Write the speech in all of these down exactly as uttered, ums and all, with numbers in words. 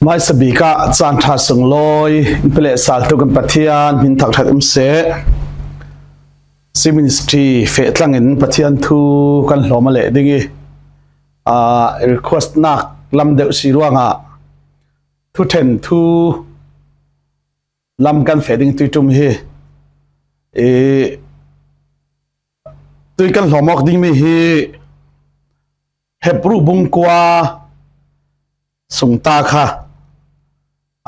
Hmaisa bik ah caan ṭha sunglawi in pe leh saltu kan Pathian hmin thangṭhat um seh. C Ministry feh tlangin Pathian thu kan hlawm a leh ding i, aa, request-nak lam deuh si ruangah thuṭhen thu lam kan feh ding tui ṭum hi. I, tui kan hlawm awk dingmi hi Hebru bung kua sung ta kha,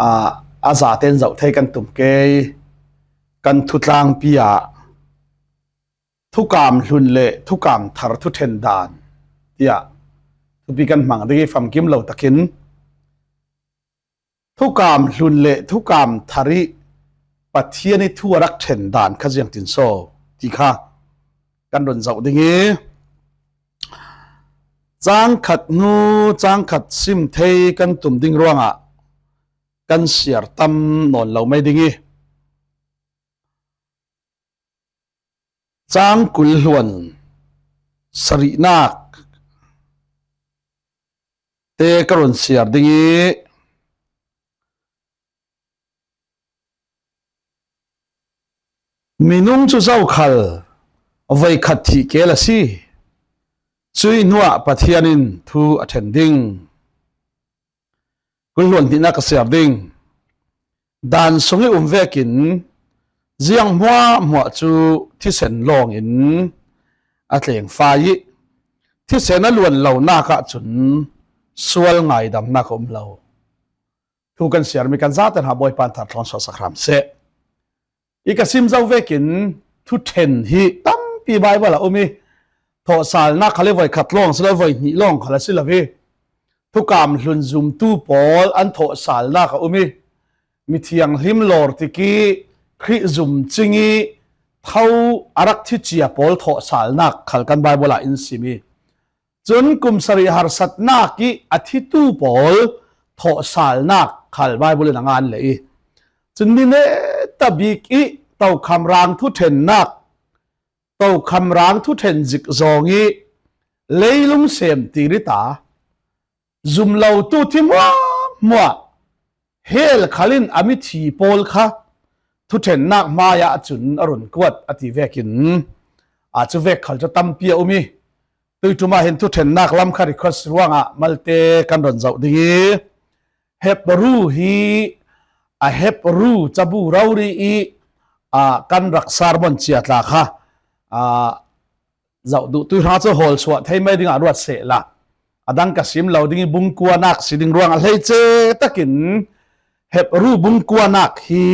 aa, a zatein zoh thei kan tum kei. Kan thutlangpi ah thukam hlun le thukam thar thuṭhen dan tiah thupi kan hmang ding i, famkim lo takin thukam hlun le thukam thar i Pathian i thu a rak ṭhen dan kha ziangtin so ti kha kan run zoh ding i, cang khat hnu cang khat sim thei kan tum ding ruangah kan siar tam nawn lo mai ding i, cang kul hluan sarihnak te ka run siar ding i, minung cu zokhal voikhat thih kel a si. Cuih hnuah Pathian in thu a ṭhen ding. Kul hluan hnihnak ka siar ding. Dan sung i um vekin ziang hmuahhmuah cu thisen lawngin a tlengfai i, thisen a luan lonak ahcun sual ngaidamnak a um lo. Thu kan siarmi kan zate hna Bawipa in thar thlawng suahsak hram seh. I ka sim zo vekin thuṭhen hi tampi Baibal ah um i, thawhsalnak khal i voikhat lawng si lo, voihnih lawng khal a si lo i, thukam hlun zumtu pawl an thawhsalnak a um i, mithianghlim lawr tik i Khrih zum cing i tho a rak thi cia pawl thawhsalnak khal kan Baibal ah in sim i, cun kum sarih harsatnak i a thitu pawl thawhsalnak khal Baibal in a ngan leh i, cun ni neta bik i tokham rang thuṭhennak, tokham rang thuṭhen zik zawng i leilung sem tir i ta, zum lotu thi hmuahhmuah hell khal in a mithi pawl kha thuṭhennak hmai ah cun a run kuat a ti vekin, aa, cu vek khal cu tampi a um i, tui ṭum ah hin thuṭhennak lam kha request ruangah malte kan run zoh ding i, Hebru hi a Hebru cabu rori i, aa, kan rak sermon cia tla kha, aa, zoh duh tu hna cu hawl suah thei mai dingah ruat sehla, a dang ka sim lo ding i, bung kuanak si ding ruangah hleice takin Hebru bung kuanak hi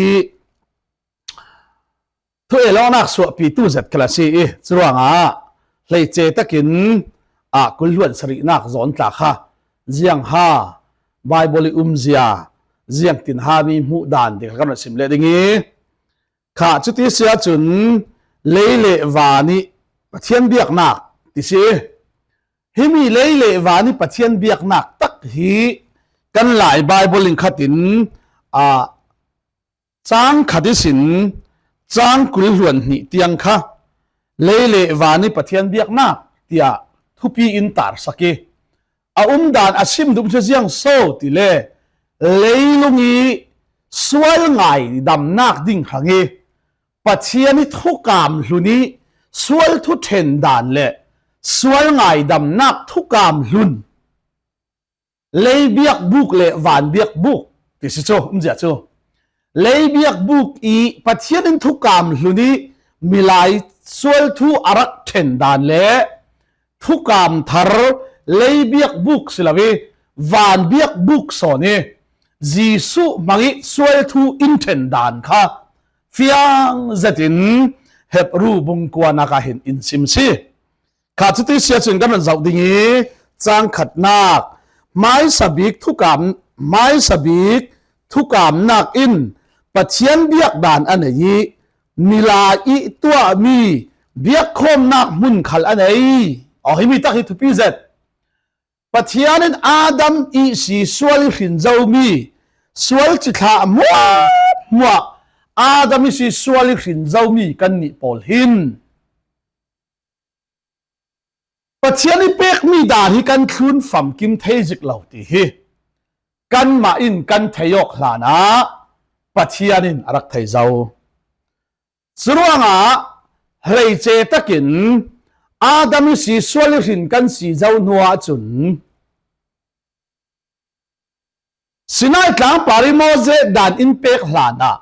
thu el awknak suahpitu zet khal a si i, curuangah hleice takin, aa, kul hluan sarihnak zawn tla kha ziang ha, Baibal i umzia ziangtin ha mi hmuh dan ti kha kan rak sim leh ding i, kha cuti si ahcun lei le van i Pathian biaknak ti si i, himi lei le van i Pathian biaknak tak hi kan Lai Baibal in khatin, aa, cang khat ihsin cang kul hluan hnih tiang kha lei le van i Pathian biaknak tiah thupi in tarsak i, a umdan a sim duh cu ziang so ti le, leilung i sual ngaidamnak ding hrang i Pathian i thukam hlun i sual thuṭhen dan le sual ngaidamnak thukam hlun, lei biakbuk le van biakbuk ti si cu, umzia cu. Lei biakbuk i Pathian in thukam hlun i milai sual thu a rak ṭhen dan le thukam thar lei biakbuk si lo i van biakbuk sawn i Jesuh hmang i sual thu in ṭhen dan kha fiang zetin Hebru bung kuanak ah hin in sim si. Kha cuti si ahcun kan run zoh ding i, cang khatnak, hmaisa bik thukam, hmaisa bik thukamnak in Pathian biak dan a nei i, milai i tuahmi biakkhawmnak hmun khal a nei. Aw, himi tak hi thupi zet. Pathian in Adam ihsi sual i hrin zomi, sual cithlah hmuahhmuah Adam ihsi sual i hrin zomi kannih pawl hin Pathian i pekmi dan hi kan thlun famkim thei zik lo ti hi kanmah in kan thei awk hlanah Pathian in a rak thei zo. Curuangah hleice takin Adam ihsi sual i hrin kan si zo hnuah cun Sinai tlangpar i Moses dan in pek hlanah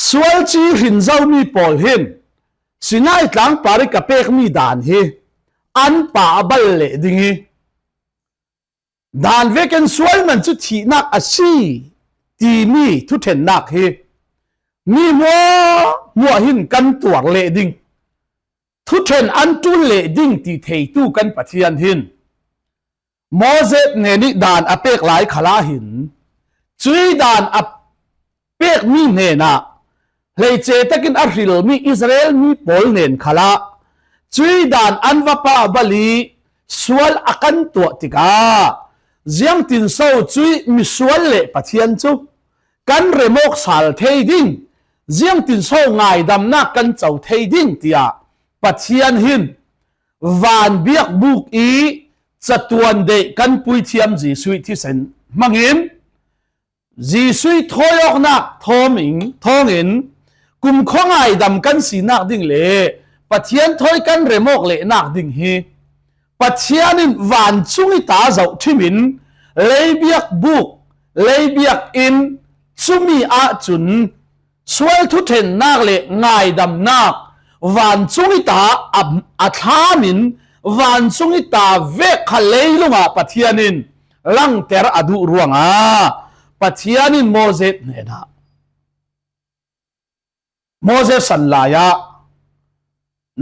sual ci hrin zomi pawl hin Sinai tlangpar i ka pekmi dan hi an pah a bal leh ding i dan vekin sual man cu thihnak a si timi thuṭhennak hi mi hmuahhmuah hin kan tuar leh ding, thuṭhen an ṭul leh ding ti theitu kan Pathian hin Moses hnen i dan a pek lai khalah hin cuih dan a pekmi hnenah hleice takin a hrilmi Israel mi pawl hnen khalah cuih dan an va pah bal i sual a kan tuah tikah ziangtinso cuih misual le Pathian cu kan remawk sal thei ding, ziangtinso ngaidamnak kan co thei ding tiah Pathian hin van biakbuk i catuan deih kan puithiam Jesuh thisen hmangin Jesuh thawihawknak thawming thawngin kumkhua ngaidam kan sinak ding le Pathian thawi kan remawk lehnak ding hi Pathian in vancung i ta zoh ṭhimin leibiakbuk, leibiakinn, cumi ahcun sual thuṭhennak le ngaidamnak vancung i ta a, a thlamin vancung i ta vek kha leilungah Pathian in langter a duh ruangah Pathian in Moses hnenah Moses san lai ah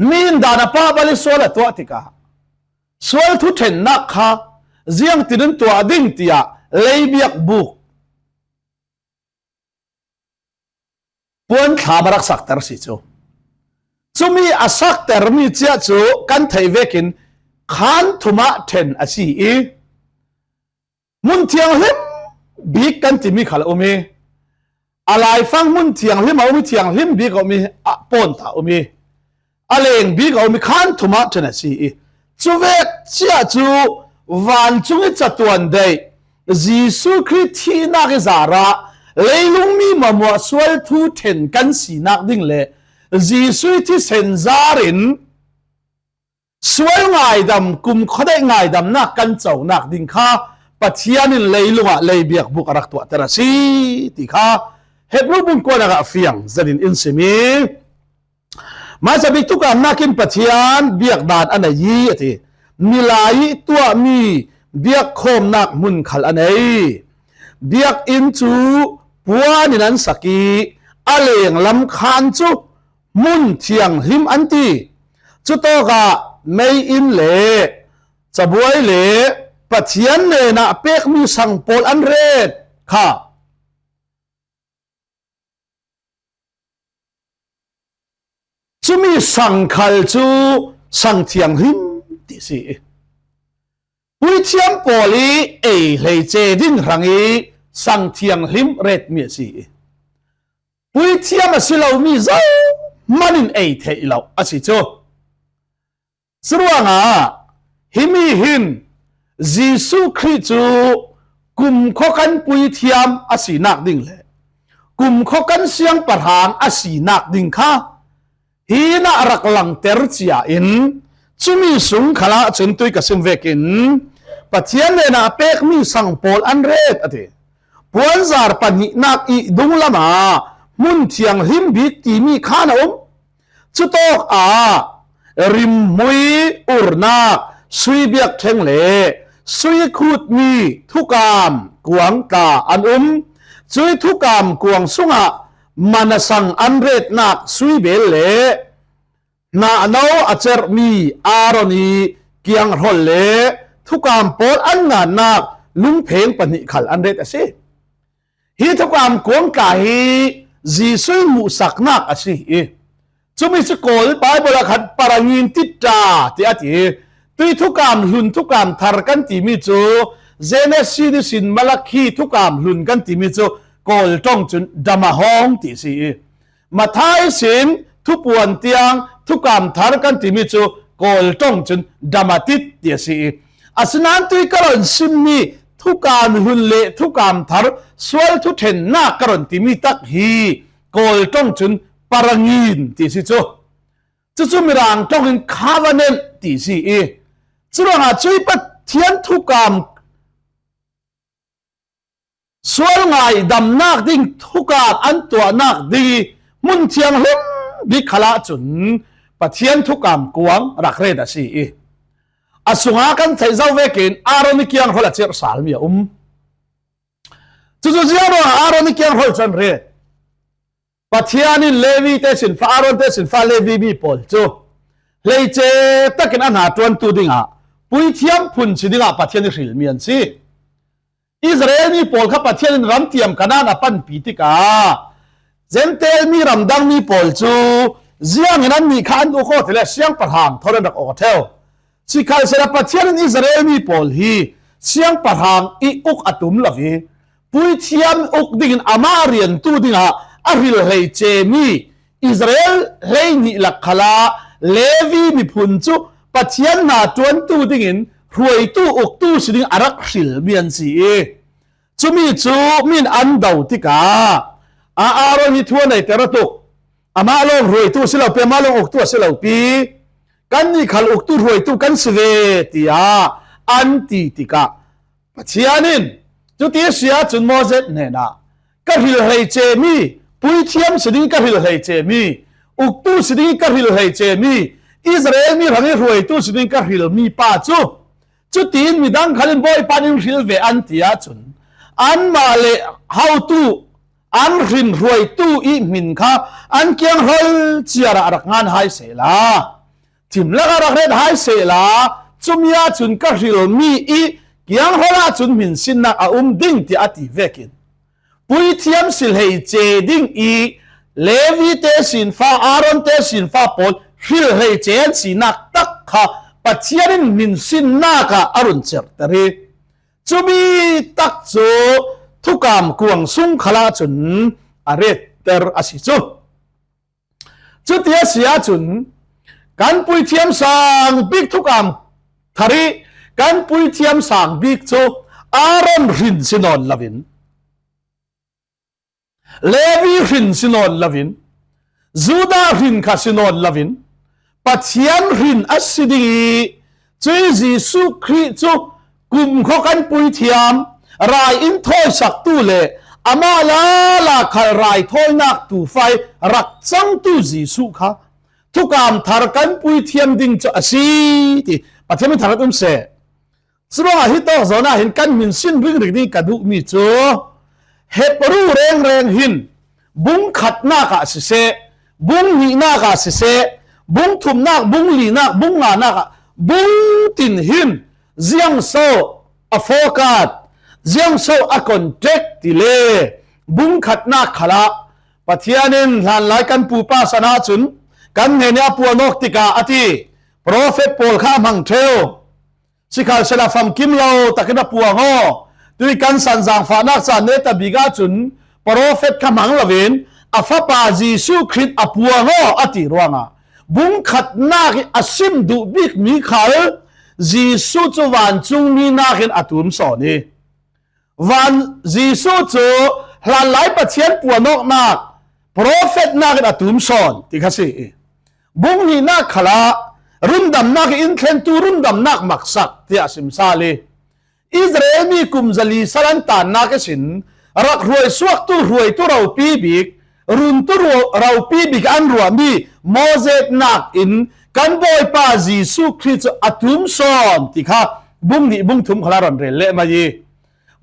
mi in dan a pah bal i sual a tuah tikah sual thuṭhennak kha ziangtin in tuah ding tiah leibiakbuk puanthlam a rak sakter si cu. Cumi a saktermi cia cu kan theih vekin khan thumah ṭhen a si i hmun thianghlim bik kan timi khal a um i a laifang hmun thianghlim a um i thianghlim bik a um i a pawnta a um i a leng bik a um i khan thumah ṭhen a si i cuvek cia cu vancung i catuan deih Jesuh Khrih thihnak i zarah leilung mi hmuahhmuah sual thuṭhen kan sinak ding le Jesuh thisen zar in sual ngaidam, kumkhua deih ngaidamnak kan conak ding kha Pathian in leilungah leibiakbuk a rak tuahter a si ti kha Hebru bung kuanak ah fiang zetin in sim i, hmaisa bik thukamnak in Pathian biakdan a nei i a ti. Milai i tuahmi biakkhawmnak hmun khal a nei. Biakinn cu puan in an sak i a lenglam khan cu hmun thianghlim an ti. Cutawkah mei inn le cabuai le Pathian hnenah pekmi sang pawl an ret kha. Cumi sang khal cu sang thianghlim ti si i puithiam pawl i ei hleice ding hrang i sang thianghlim retmi a si i puithiam a si lomi zohman in ei theih lo a si cu. Curuangah himi hin Jesuh Khrih cu kumkhua kan puithiam a sinak ding le kumkhua kan siangpahrang a sinak ding kha hi na a rak langter cia in cumi sung khalah cun tui ka sim vekin Pathian hnenah a pekmi sang pawl an ret a ti. Puanzar pahnihnak i dunglam ah hmun thianghlim bik timi khan a um. Cutawkah rimhmui urnak sui biakthleng le sui khutmi thukam kuang tla an um. Cui thukam kuang sungah manasang an retnak sui bel le hnahno a cerhmi Aaron i kianghrol le thukam pawl an ngannak lungpheng pahnih khal an ret a si. Hi thukam kuang tla hi Jesuh in hmuhsaknak a si i cumi cu Kawl Baibal ah khan parangin titra tiah a ti. Tui thukam hlun thukam thar kan timi cu Genesis ihsin Malakhi thukam hlun kan timi cu Kawl ṭong cun damahawng ti a si i Matthai sin thupuan tiang thukam thar kan timi cu Kawl ṭong cun dramatic ti a si i Asinain tui ka rawn sim mi thukam hlun leh thukam thar sual thuṭhennak ka rawn ti mi tak hi Kawl ṭawng chun parangin tih si chu. Chu chu Mirang ṭawngin covenant tih si i. Churuangah chu i Pathian thukam sual ngaidamnak ding thukam an tuahnak ding i hmun thianghlim bik khalah chun Pathian thukam kuang rak ret a si i. A sunga kan theih zo vekin Aaron i kiang hrawl a chirh sal mi a um. Chu chu ziang ruangah Aaron i kiang hrawl chu an ret. Pathian in Levi te sinfa, Aaron te sinfa Levi mi pawl chu hleiche takin a hna ṭuantu dingah puithiam phun si dingah Pathian i hril mi an si. Israel mi pawl kha Pathian in ram tiam Kanaan a panpih tikah Gentile mi ram dang mi pawl chu ziangin an nih kha an uk aw ti le siangpahrang thawn an rak aw ṭheu. Sikhalsehla Pathian in Israel mi pawl hi siangpahrang i uk a tum lo i, puithiam uk dingin amah riantu dingah a hril hleiche mi Israel hleihnih lak khalah Levi miphun chu Pathian hna ṭuantu dingin hruaitu uktu si ding a rak hril mi an si i, chumi chu min an do tikah a Aaron hi thu a neite ra tuk. Amah lawng hruaitu a si lo pi, amah lawng uktu a si lo pi. Kannih khal uktu hruaitu kan si ve, tiah an ti tikah Pathian in, chuti a si ahcun Moses hnenah, ka hril hleice mi, puithiam si ding ka hril hleice mi, uktu si ding ka hril hleice mi, Israel mi hrangih hruaitu si ding ka hril mi pa cu, cutiin midang khal in Bawipa nih in hril ve an ti ahcun, anmah le hotu an hrin hruaitu i hmin kha an kiang hrawl ciar ah rak ngan hai sehla, thim lakah rak ret hai sehla, cumi ahcun ka hrilmi i kiang hrawl ahcun hminsinnak a um ding, tiah a ti vekin, puithiam si hleice ding i Levi te sinfa, Aaron te sinfa pawl hril hleice an sinak tak kha Pathian in hminsinnak ah a run cerhter i, cumi tak cu thukam kuang sung khalah cun a retter a si cu. Cuti a si ahcun kan puithiam sang bik thukam thar i kan puithiam sang bik cu Aaron hrin si nawn loin, Levi hrin si nawn loin, Judah hrin kha si nawn loin, Pathian hrin a si ding i, cuih Jesuh Khrih cu kumkhua kan puithiam, rai in thawisaktu le amah lala khal rai thawinak tuufa i rak cangtu Jesuh kha thukam thar kan puithiam ding cu a si ti Pathian min thangṭhat um seh. Curuangah hi tawk zawn ah hin kan hminsin ringring ding ka duhmi cu Hebru rengreng hin bung khatnak ah siseh, bung hnihnak ah siseh, bung thumnak, bung linak, bung nganak ah bung tin hin ziangso a fawkat, ziangso a contact ti le bung khatnak khalah Pathian in hlanlai kan pupa san ahcun kan hnen i a puan awk tikah a ti, profet pawl kha a hmang ṭheu. Sikhalsehla famkim lo takin a puang aw. Tui kan san zaangfahnak caan neta bik ahcun profet kha hmang loin a fapa Jesuh Khrih a puang aw a ti ruangah bung khatnak i a sim duh bikmi khal Jesuh cu vancungmi nakin a tum sawn i, van Jesuh cu hlanlai Pathian puan awknak profet nakin a tum sawn ti kha si i, bung hnihnak khalah rundamnak i in thlentu rundamnak maksak tiah a sim sal i, Israel mi kum zali sal an tannak ihsin rak hruai suaktu hruaitu ropi bik, runtu ro-, ropi bik an ruahmi Moses nakin kan Bawipa Jesuh Khrih cu a tum sawn ti kha bung hnih bung thum khalah ron rel leh mai i,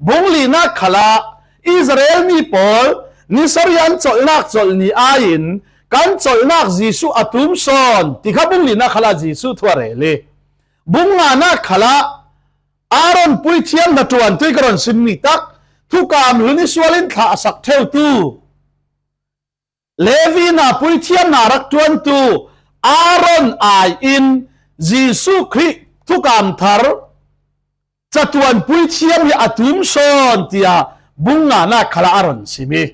bung linak khalah Israel mi pawl ni sarih an colhnak colh ni aiin kan colhnak Jesuh a tum sawn ti kha bung linak khalah Jesuh thu a rel i, bung nganak khalah Aaron puithiam hnaṭuan tui ka rawn simmi tak thukam hlun i sual in thlah a sak ṭheutu Levi hna puithiam hna rak ṭuantu Aaron ai in Jesuh Khrih thukam thar catuan puithiam hi a tum sawn tiah bung nganak khalah a rawn sim i,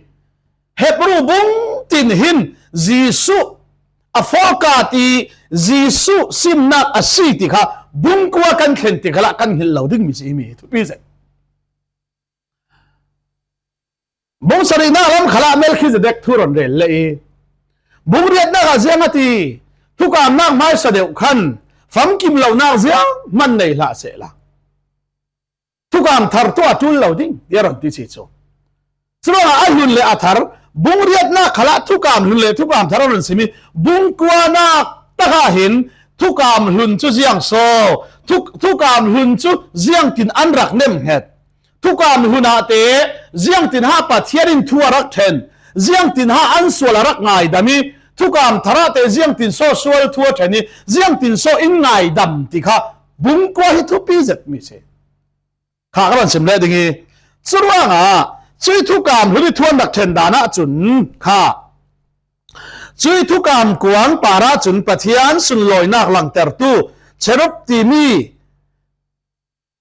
Hebru bung tin hin Jesuh a fawkat i Jesuh simnak a si ti kha bung kua kan thlen tik khalah kan hngilh lo ding mi si hi mi hi thupi zet. Bung sarihnak lam khalah Melkhizedek thu rawn rel leh i, bung riatnak ah ziang a ti, thukamnak hmaisa deuh khan famkim lonak ziang hman nei hlah sehla, thukam thartu a ṭul lo ding tiah rawn ti si chu. Churuangah a hlun leh a thar, bung riatnak khalah thukam hlun leh thukam thar a rawn sim i, bung kuanak takah hin thukam hlun chu ziang saw, thu-, thukam hlun chu ziangtin an rak nemnghet, thukam hlunah te ziangtin ha Pathian in thu a rak ṭhen, ziangtin ha an sual a rak ngaidam i, thukam tharah te ziangtin saw sual thu a ṭhen i, ziangtin saw in ngaidam ti kha bung kua hi thupi zet mi si. Kha ka rawn sim leh ding i, churuangah cui thukam hlun i thu an rak ṭhen dan ah cun kha, cui thukam kuang parah cun Pathian sunlawinak langtertu cherub timi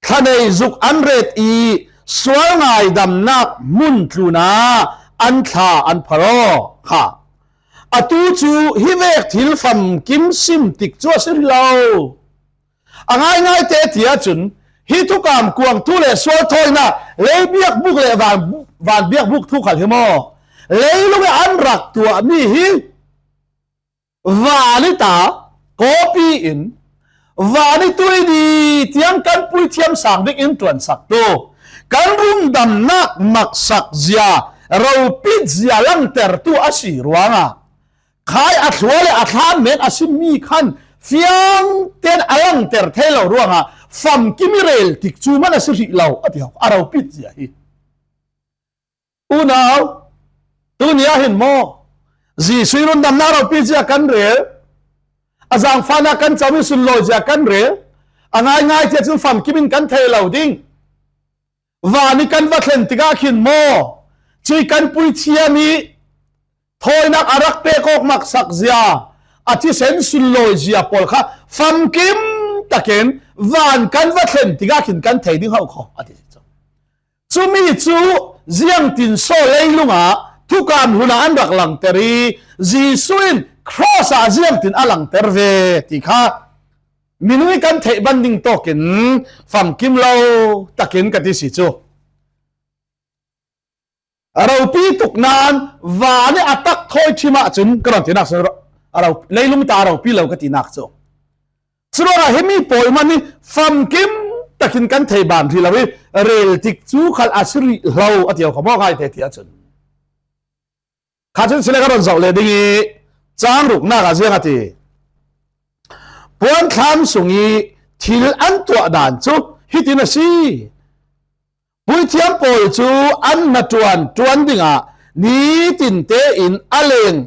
thlanei zuk an ret i sual ngaidamnak hmun tlunah an thla an phar aw kha. Atu cu hi vek thil famkim sim tik cu a si rih lo. A ngaingai te ti ahcun hi thukam kuangtu le sual thawinak lei biakbuk le van, van biakbuk thu khal hi maw? Leilung i an rak tuahmi hi van i ta kawpi in, van i tui ni tiang kan puithiam sang ding in ṭuansaktu, kan rundamnak maksak zia, ropit zia langtertu a si ruangah, khai a thlua le a thlan men a simmi khan fiang ten a langter thei lo ruangah famkim i rel tik cu man a si rih lo a ti ho, a ropit zia hi. Unau, tuni ah hin maw, Jesuh i rundamnak ropit zia kan rel, a zangfahnak kan co i sunlawi zia kan rel, a ngaingai cia cun famkim in kan thei lo ding. Van i kan va thlen tikah khin maw, cui kan puithiam i thawinak a rak pek awk maksak zia, a thisen sunlawi zia pawl kha famkim takin van kan va thlen tikah khin kan thei ding ho kho a ti cu. Cumi cu ziangtin saw leilungah thukam hlunah an rak langter i, Jesuh in cross ah ziangtin a langter ve ti kha minung i kan theih ban ding tawkin famkim lo takin ka ti si cu. A ropi tuk nain van i a tak thawi ṭhim ahcun ka rawn tinak cu a ro-, leilung ta a ropi lo ka tinak cu. Curuangah himi pawi hmanh hi famkim takin kan thei ban rih lo i, rel tik cu khal a si rih lo a ti kho maw, ngai te ti ahcun. Kha cun sile ka rawn zoh leh ding i, cang ruknak ah ziang a ti. Puanthlam sung i thil an tuah dan cu hitin a si. Puithiam pawl cu an hnaṭuan ṭuan dingah nitin tein a leng,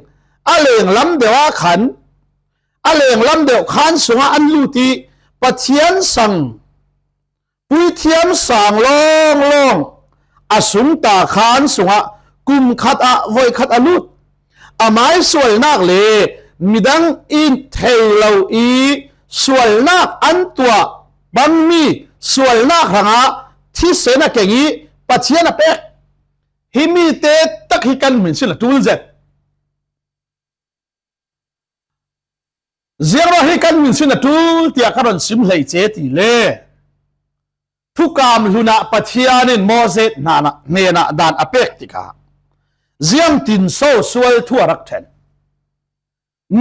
a lenglam deuh ah khan, a lenglam deuh khaan sungah an lut i Pathian sang, puithiam sang lawnglawng a sungta khaan sungah kum khat ah voikhat a lut. Amai sualnak le midang in thei lo i sualnak an tuah bangmi sualnak hrangah thisen a keng i Pathian a pek. Himi te tak hi kan hminsin a ṭul zet. Ziangruah hi kan hminsin a ṭul tiah ka rawn sim hleice ti le, thukam hlunah Pathian in Moses hnanah, hnenah dan a pek tikah ziangtin so sual thu a rak ṭhen?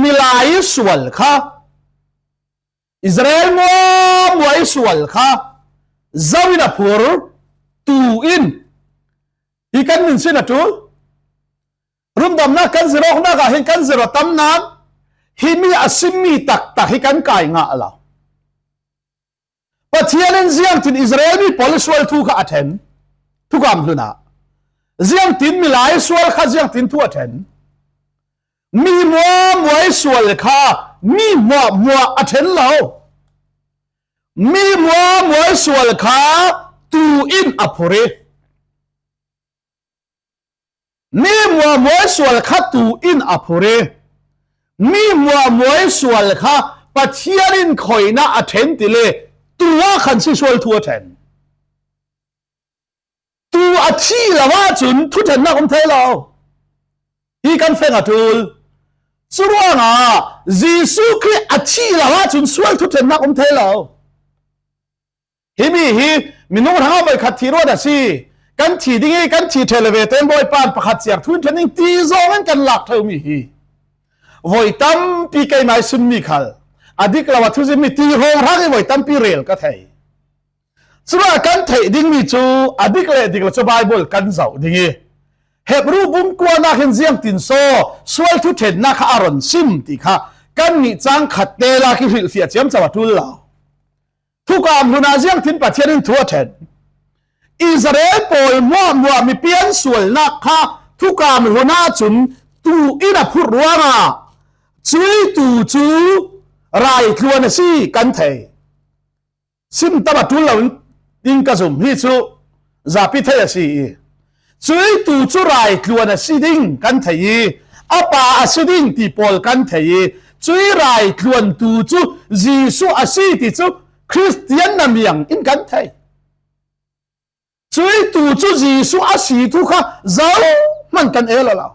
Milai sual kha, Israel muamua i sual kha zo in a phur, tu in, hi kan hminsin a ṭul. Rundamnak kan zir awknak ah hin kan zir aw tam nain, himi a simmi taktak hi kan kai ngah lo. Pathian in ziangtin Israel mi pawl i sual thu kha a ṭhen, thukam hlunah. Ziangtin milai sual kha ziangtin thu a ṭhen? Mi muamua i sual kha mi muamua a ṭhen lo. Mi muamua i sual kha tu in a phur i, mi muamua i sual kha tu in a phur i, mi muamua i sual kha Pathian in khoina a ṭhen ti le, tu ah khan si sual thu a ṭhen. Tu a thih lo ahcun thuṭhennak um thei lo. Hi kan feng a ṭul. Curuangah Jesuh Khrih a thih lo ahcun sual thuṭhennak um thei lo. Himi hi minung hrang a voikhat thih ruat a si. Kan thih ding hi, kan thih ṭheh le ve tein Bawipa in pakhat ciar thu in ṭhen ding ti zawng in kan lak ṭheu mi hi. Voi tampi keimah i sim mi khal a dik lo a thuzin mi ti hrawng hrang i voi tampi rel ka thei. Curuangah kan theih ding mi cu a dik le dik lo cu Baibal kan zoh ding i, Hebru bung kuanak hin ziangtin saw sual thuṭhennak kha a ron sim ti kha kannih cang khat te lak i hrilhfiah ciamco a ṭul lo. Thukam hlun ah ziangtin Pathian in thu a ṭhen. Israel pawl hmuahhmuah mipian sualnak kha thukam hlun ah cun tuu in a phurh ruangah cuih tuu cu raitluan a si kan thei. Sim tam a ṭul lo in ding ka zum hi cu zapi thei a si i, cuih tuu cu raitluan a si ding kan thei i, a pa a si ding ti pawl kan thei i, cuih raitluan tuu cu Jesuh a si ti cu Khristian na miang in kan thei. Cuih tuu cu Jesuh a si thu kha zohman kan el aw lo.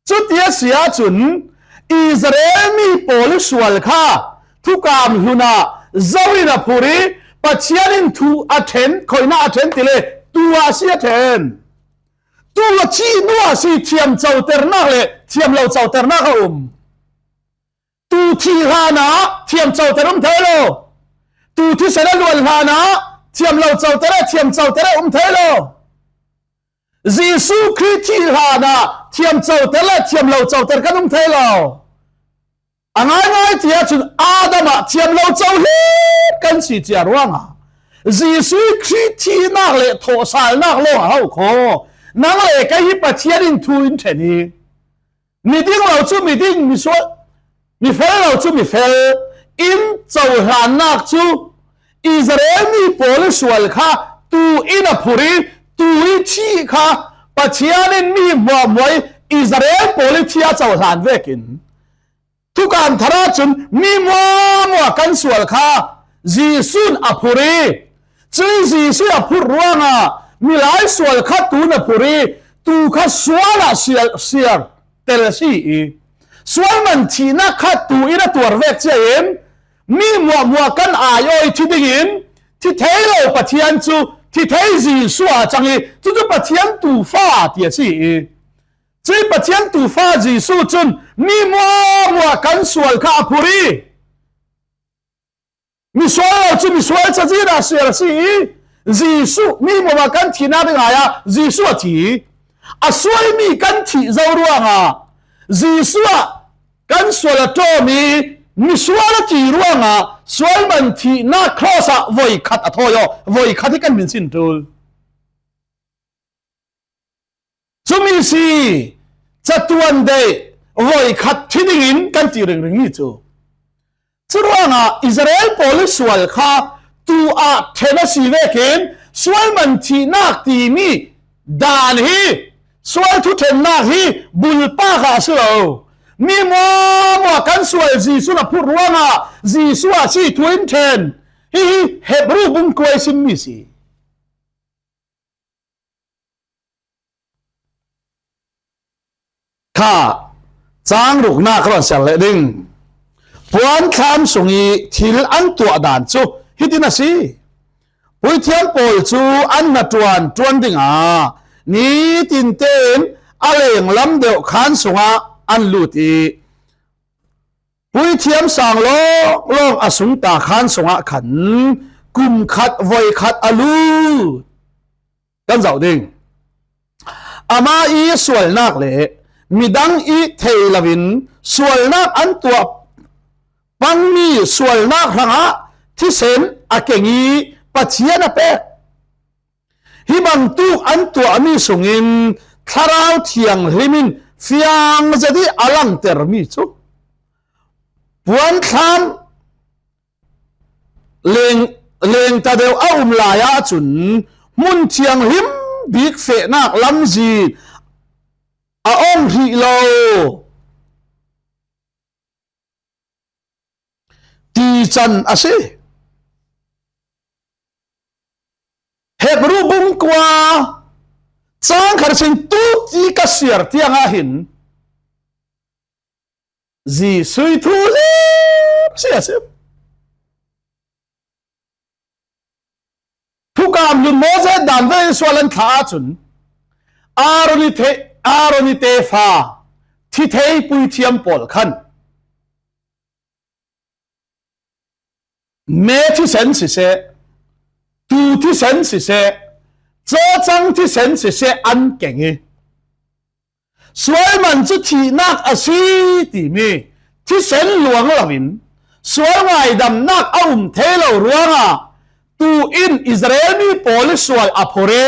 Cuti a si ahcun Israel mi pawl i sual kha thukam hlun ah zo in a phurh i Pathian in thu a ṭhen, khoinak a ṭhen ti le tuu ah a si a ṭhen. Tuu a thih hnu ah a si thiam coternak le thiam lo coternak a um. Tuu thih hlan ah thiam coter um thei lo. Tuu thisen a luan hlan ah thiam lo coter le thiam coter a um thei lo. Jesuh Khrih thih hlan ah thiam coter le thiam lo coter kan um thei lo. A ngaingai ti ahcun Adam ah thiam lo co hlet kan si cia ruangah Jesuh Khrih thihnak le thawhsalnak lawng a hau kho. Nang le kei hi Pathian in thu in ṭhen hi. Mi ding lo cu mi ding, mi sual, mi fel lo cu mi fel in cohlannak cu Israel mi pawl i sual kha tuu in a phurh i, tuu i thih kha Pathian in mi hmuahhmuah i Israel pawl i thih a cohlan vekin thukam thar ahcun mi hmuahhmuah kan sual kha Jesuh in a phurh i, cuih Jesuh a phurh ruangah milai sual kha tuu in a phurh i, tuu kha sual ah siar, siar tel a si i, sual man thihnak kha tuu in a tuar vek cia in, mi hmuahhmuah kan aiawh i thi dingin thi thei lo Pathian cu thi thei Jesuh ah a cang i, cucu Pathian tuufa ti a si i, cuih Pathian tuufa Jesuh cun mi hmuahhmuah kan sual kha a phurh i, misual lo cu misual cazin ah siar a si i, Jesuh mi hmuahhmuah kan thihnak ding ai ah Jesuh a thi. A sualmi kan thih zo ruangah Jesuh ah kan sual a ṭawm i, misual a ti ruangah sual man thihnak cross ah voi khat a thawi aw, voi khat hi kan min sin ṭul. Cumi si, catuan deih, voi khat thi dingin kan ti ringring mi cu. Curuangah Israel pawl i sual kha tuu ah ṭhen a si vekin sual man thihnak timi dan hi, sual thuṭhennak hi bulpak ah a si lo. Mi hmuahhmuah kan sual Jesuh a phurh ruangah Jesuh ah si thu in ṭhen. Hihi Hebru bung kuai simmi si. Kha, cang ruknak ka rawn siar leh ding. Puanthlam sung i thil an tuah dan cu hitin a si. Puithiam pawl cu an hnaṭuan ṭuan dingah nitin tein a lenglam deuh khaan sungah an lut i, puithiam sang lawnglawng a sungta khaan sungah khan kum khat voi khat a lut. Kan zoh ding. Amah i sualnak le midang i thei loin sualnak an tuah pangmi sualnak hrangah thisen a keng i Pathian a pek. Hi bangtuk an tuahmi sungin Thlarau Thianghlim in fiang zet i a langtermi cu puanthlam leng, lengta deuh a um lai ahcun hmun thianghlim bik fehnak lamzin a ong hrih lo ti can a si. Hebru bung kua cang khat sin tu ti ka siar tiang ah hin Jesuh thu lim si a si. Lam hlun Moses dan velin sual an thlah ahcun Aaron i te, Aaron i tefa thi thei puithiam pawl khan me thisen siseh, tuu thisen siseh, cawcang thisen siseh an keng i, sual man cu thihnak a si timi thisen luang loin sual ngaidamnak a um thei lo ruangah tu in Israel mi pawl i sual a phur i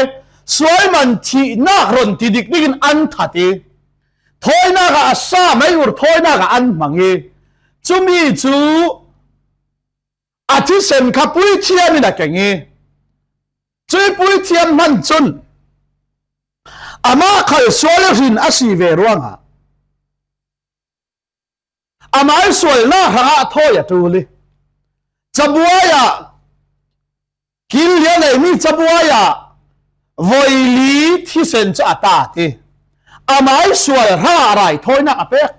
sual man thihnak ron ti dik dingin an that i, thawinak ah a sa mei ur thawinak ah an hmang i, cumi cu a thisen kha puithiam in a keng i, cui puithiam hman cun amah khal sual i hrin a si ve ruangah amah i sualnak hrangah thawi a ṭul i, cabuai ah, kil lian eimi cabuai ah voi li thisen cu a tat i, amah i sual hrangah raithawinak a pek.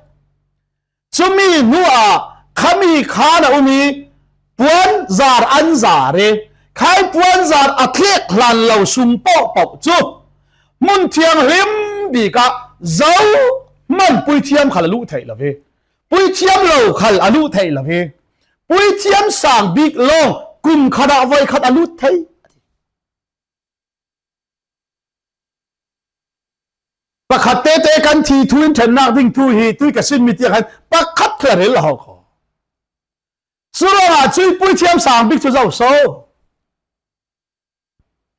Cumi hnuah khami khaan a um i puanzar an zar i, khai puanzar a thlek hlan lo sung paohpaoh cu hmun thianghlim bik ah zohman puithiam khal a luh theih lo i, puithiam lo khal a luh theih lo i, puithiam sang bik lawng kum khat ah voi khat a lut thei. Pakhat tete kan thi thu in ṭhennak ding thu hi, tui ka simmi tiang khan pakhat khal a rel a hau kho. Curuangah cui puithiam sang bik cu zoh so.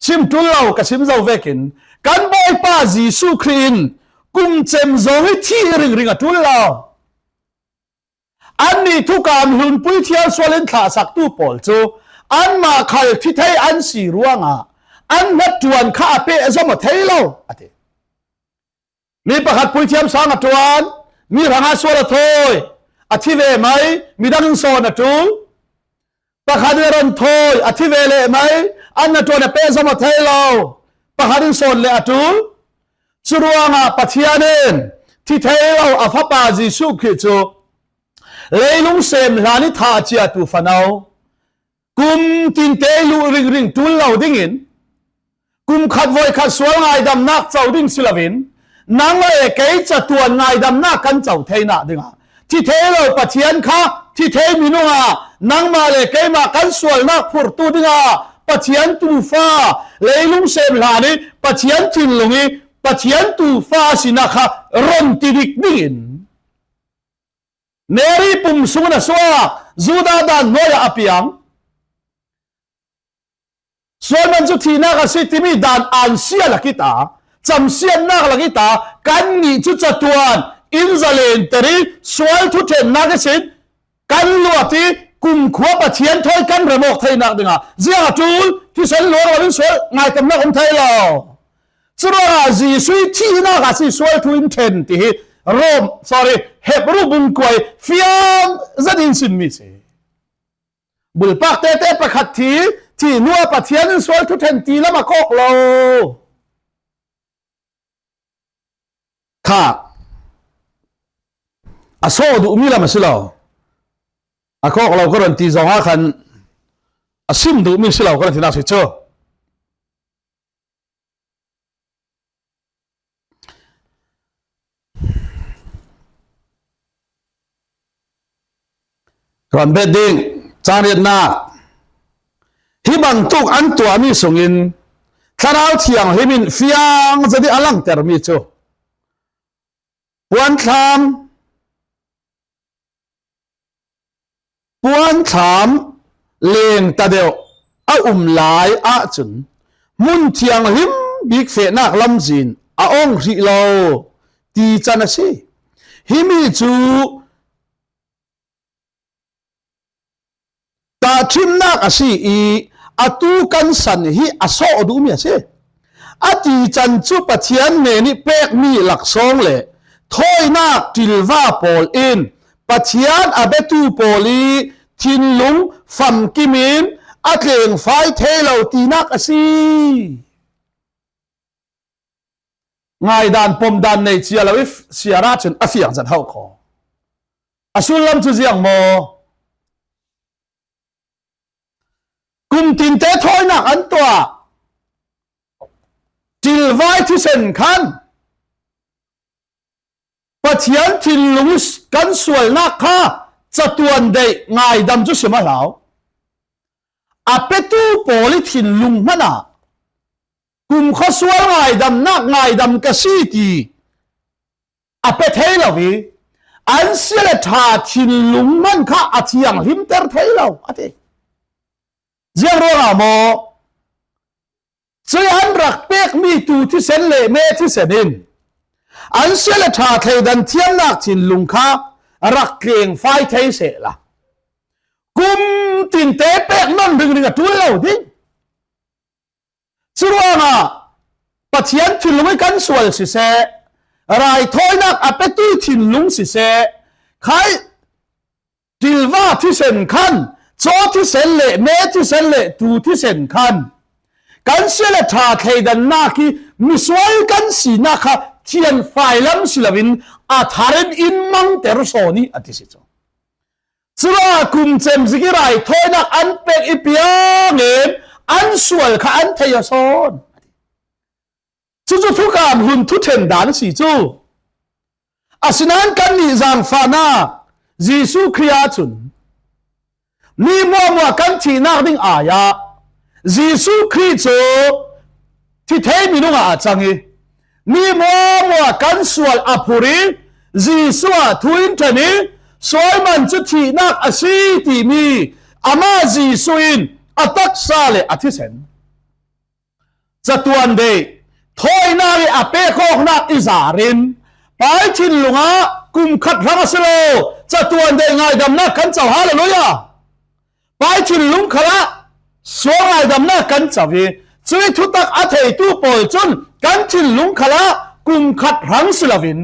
Sim ṭul lo, ka sim zo vekin kan Bawipa Jesuh Khrih in kum cem zong i thih ringring a ṭul lo. Annih thukam hlun puithiam sual in thlahsaktu pawl cu anmah khal thi thei an si ruangah an hnaṭuan kha a pehzom aw thei lo, a ti. Mi pakhat puithiam sang a ṭuan, mi hrangah sual a thawi, a thi ve mai, midang in sawn a ṭul. Pakhat in a ron thawi, a thi ve leh mai, an hnaṭuan a pehzom aw thei lo. Pakhat in sawn le a ṭul. Curuangah Pathian in thi thei lo a Fapa Jesuh Khrih cu leilung sem hlan i thah ciatu fano kum tinte i luh ringring ṭul lo dingin, kum khat voi khat sual ngaidamnak co ding si loin, nang le kei catuan ngaidamnak kan co theinak dingah thi thei lo Pathian kha thi thei minung ah nangmah le keimah kan sualnak phurtu dingah Pathian tuufa, leilung sem hlan i Pathian thinlung i Pathian tuufa a sinak kha ron ti dik dingin, Mary pum sung in a suak, Judah dan hnuai ah a piang. Sual man cu thihnak a si timi dan ansia lak i ta, camsiatnak lak i ta, kannih cu catuan in zalen ter i sual thuṭhennak ihsin kan luat i kumkhua Pathian thawi kan rem awk theinak dingah ziang a ṭul, thisen luang lo in sual ngaihtemnak um thei lo. Curuangah Jesuh i thihnak a si sual thu in ṭhen ti hi Rom, sorry, Hebru bung kuai fiang zet in simmi si. Bulpak tete pakhat thi, thi hnuah Pathian in sual thuṭhen ti lam a kawk lo. Kha a sawh duhmi lam a si lo. A kawk lo ka ron ti zongah khan a sim duhmi si lo ka ron tinak si cu. Ron bet ding, cang riatnak. Hi bantuk an tuahmi sungin Thlarau Thianghlim in fiang zet i a langtermi cu puanthlam, puanthlam leng ta deuh a um lai ahcun hmun thianghlim bik fehnak lamzin a ong hrih lo ti can a si. Himi cu tahṭhimnak a si i atu kan san hi a sawh duhmi a si. A tican cu Pathian hnen i pekmi laksawng le thawinak ṭilva pawl in Pathian a biatu pawl i thinlung famkim in a tlengfai thei lo tinak a si. Ngaidan pomdan nei cia lo i siar ahcun a fiang zat hau kho. A sullam cu ziang maw? Kum tinte thawinak an tuah. Vai thisen khan Pathian thinlung kan sualnak kha catuan deih ngaidam cu sim a hlau. A petu pawl i thinlung hmanah kumkhua sual ngaidamnak ngaidam ka si ti a pe thei lo i, an sia le ṭha thinlung hman kha a thianghlimter thei lo, a ti. Ziang ruangah maw? Cui an rak pekmi tuu thisen le me thisen in an sia le ṭha thleidan thiamnak thinlung kha rak tlengfai thei sehla, kum tinte pek nawn ringring a ṭul lo ding. Curuangah Pathian thinlung i kan sual siseh, raithawinak a petu thinlung siseh, khai ṭilva thisen khan, caw thisen le me thisen le tuu thisen khan kan sia le ṭha thleidannak i misual kan sinak kha thianfai lam si loin a thar in in mangter sawn i a ti si cu. Curuangah kum cem zik i raithawinak an pek i piangin an sual kha an thei aw sawn. Cucu thukam hlun thuṭhen dan a si cu. Asinain kannih zaangfahnak Jesuh Khrih ahcun mi hmuahhmuah kan thihnak ding ai-ah Jesuh Khrih cu thi thei minung ah a cang i, mi hmuahhmuah kan sual a phurh i, Jesuh ah thu in ṭhen i, sual man cu thihnak a si timi amah Jesuh in a taksa le a thisen catuan deih, thawinak i a pek awknak i zar in, pai thinlung ah kum khat hrang a si lo, catuan deih ngaidamnak kan co. Hallelujah! Pai thinlung khalah sual ngaidamnak kan co i, cuih thutak a theitu pawl cun kan thinlung khalah kum khat hrang si loin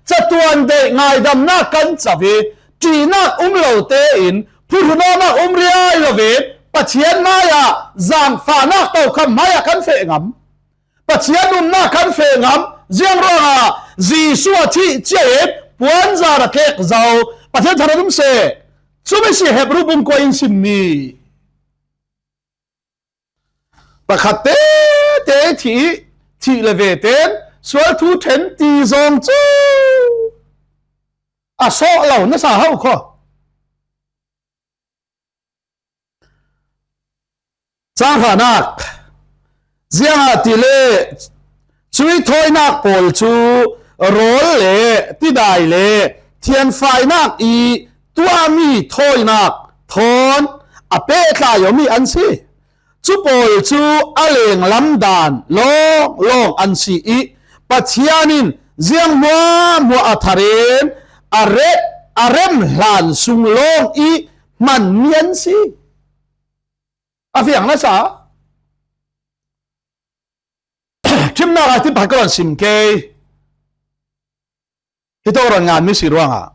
catuan deih ngaidamnak kan co i, ṭihnak um lo tein phurhnawmnak um riai loin Pathian hmaiah zaangfahnak tokham hmaiah kan feh ngam. Pathian nunnak kan feh ngam. Ziang ruangah Jesuh a thih cia in puanzar a tlek zo. Pathian thar a um seh. Cumi si Hebru bung kua in simmi. Pakhat tete thih, thih le ve ten sual thu ṭhen ti zong cu a sawh lo nasa hau kho. Cang hranak, ziangahtile cuih thawinak pawl cu rawl le tidai le thianfainak i tuahmi thawinak thawn a pehtlai awmi an si. Cu pawl cu a lenglam dan lawnglawng an si i Pathian in ziang hmuahhmuah a thar in a rep, a rem hlan sung lawng i hmanmi an si. A fiang nasa. Ṭhimnak ah ti pakhat ka rawn sim ke. Hi tawk rawn nganmi si ruangah.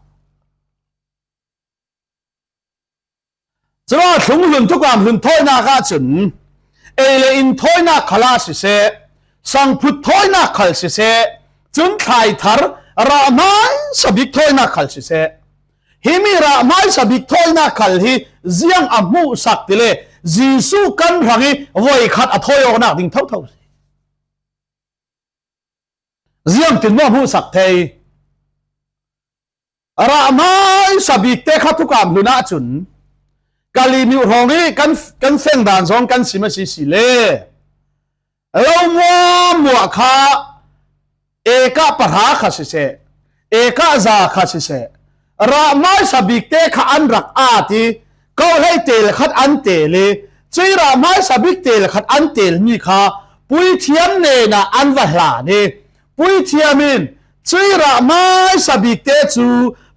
Curuangah thlung hlun thukam hlun thawinak ahcun ei le in thawinak khalah siseh, sangphut thawinak khal siseh, cun thlaithar rahmaisa bik thawinak khal siseh, himi rahmaisa bik thawinak khal hi ziang a hmuhsak tile Jesuh kan hrang i voikhat a thawi awknak ding thotho si. Ziangtin maw hmuhsak thei? Rahmaisa bik te kha thukam hlun ahcun Kali miu hrawng i kan, kan feng dan zong kan sim a si si le lo muahmuah kha ekah pahra kha siseh, ekah za kha siseh, rahmaisa bik te kha an rak at i, kohleih tel khat an tel i, cuih rahmaisa bik tel khat an telmi kha puithiam hnenah an va hlan i, puithiam in cuih rahmaisa bik te cu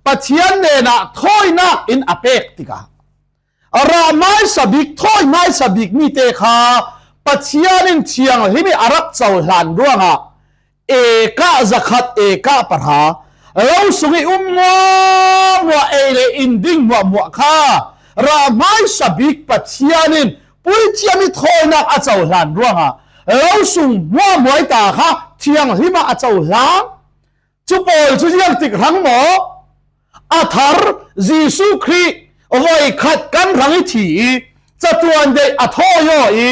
Pathian hnenah thawinak in a pek tikah, rahmaisa bik, thawi hmaisa bik mi te kha Pathian in thianghlim i a rak cohlan ruangah ekah zakhat, ekah pahra lo sung i um muahmuah ei le in ding muahmuah kha rahmaisa bik Pathian in puithiam i thawinak a cohlan ruangah lo sung muahmuah i ta kha thianghlim ah a cohlan. Cu pawl cu ziangtik hrang maw? A thar Jesuh Khrih voikhat kan hrang i thi i catuan deih a thawi aw i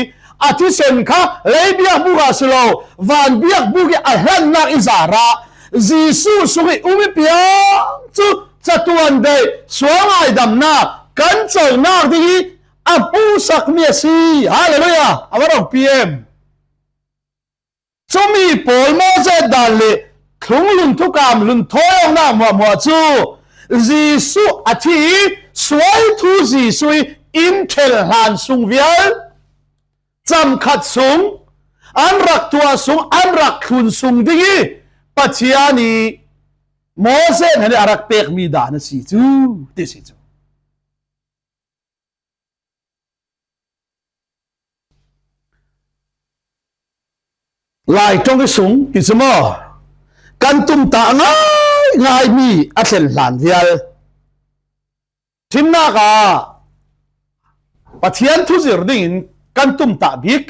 a thisen kha lei biakbuk ah si lo, van biakbuk i a hlannak i zarah Jesuh sung i um i piang cu catuan deih sual ngaidamnak kan conak ding i a hmuhsakmi a si. Halleluiah! A va rong pi em? Cumi pawl Moses dan le thlunglun thukam lun thawi awknak hmuahhmuah cu Jesuh a thi i sual thu Jesuh i in ṭhel hlan sung vial, camkhat sung, an rak tuah sung, an rak thlun sung ding i Pathian i Moses hmanh i a rak pekmi dan a si cu ti si cu. Lai ṭong i sung ti cu maw? Kan tumtah ngaingaimi a thlen hlan vial. Ṭhimnak ah Pathian thuzir dingin kan tumtah bik.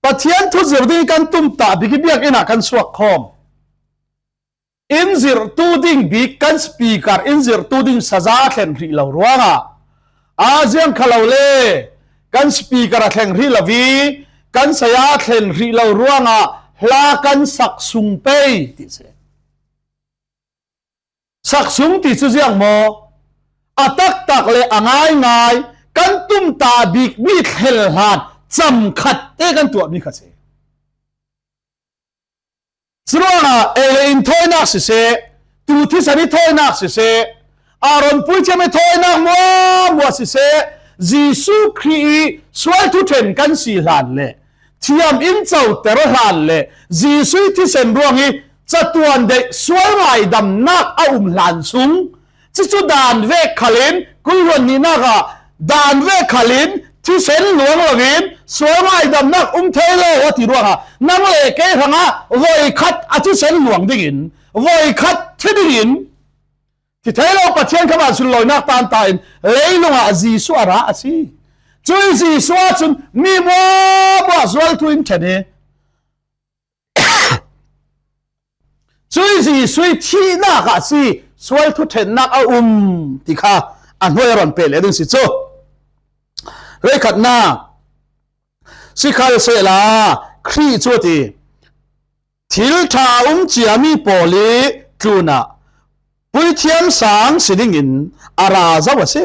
Pathian thuzir dingin kan tumtah bik i biakinn ah kan suak khawm. In zirhtu ding bik kan speaker in zirhtu ding saza a thlen hrih lo ruangah, a ziang kha lo le kan speaker a thleng hrih lo i kan saya a thlen hrih lo ruangah hla kan sak sung pei ti si. Sak sung ti cu ziang maw? A taktak le a ngaingai kan tumtah bikmi thlen hlan camkhat te kan tuahmi kha si. Curuangah ei le in thawinak siseh, tu thisen i thawinak siseh, Aaron puithiam i thawinak hmuahhmuah siseh, Jesuh Khrih i sual thuṭhen kan si hlan le thiam in coter hlan le Jesuh i thisen ruang i catuan deih sual ngaidamnak a um hlan sung, cucu dan vek khalin, kul hluan nihnak ah dan vek khalin thisen luang loin sual ngaidamnak um thei lo a ti ruangah nang le kei hrangah voikhat a thisen luang dingin, voikhat thi dingin, thi thei lo Pathian kha vansualnawinak tanta in leilungah Jesuh a ra a si. Cui Jesuh ahcun mi hmuahhmuah sual thu in ṭhen i, cui Jesuh i thihnak ah si sual thuṭhennak a um ti kha a hnuai a ron peh leh ding si cu. Voikhatnak, sikhalsehla Khrih cu a ti, thil ṭha a um ciami pawl i tlunah puithiam sang si dingin a ra zo a si.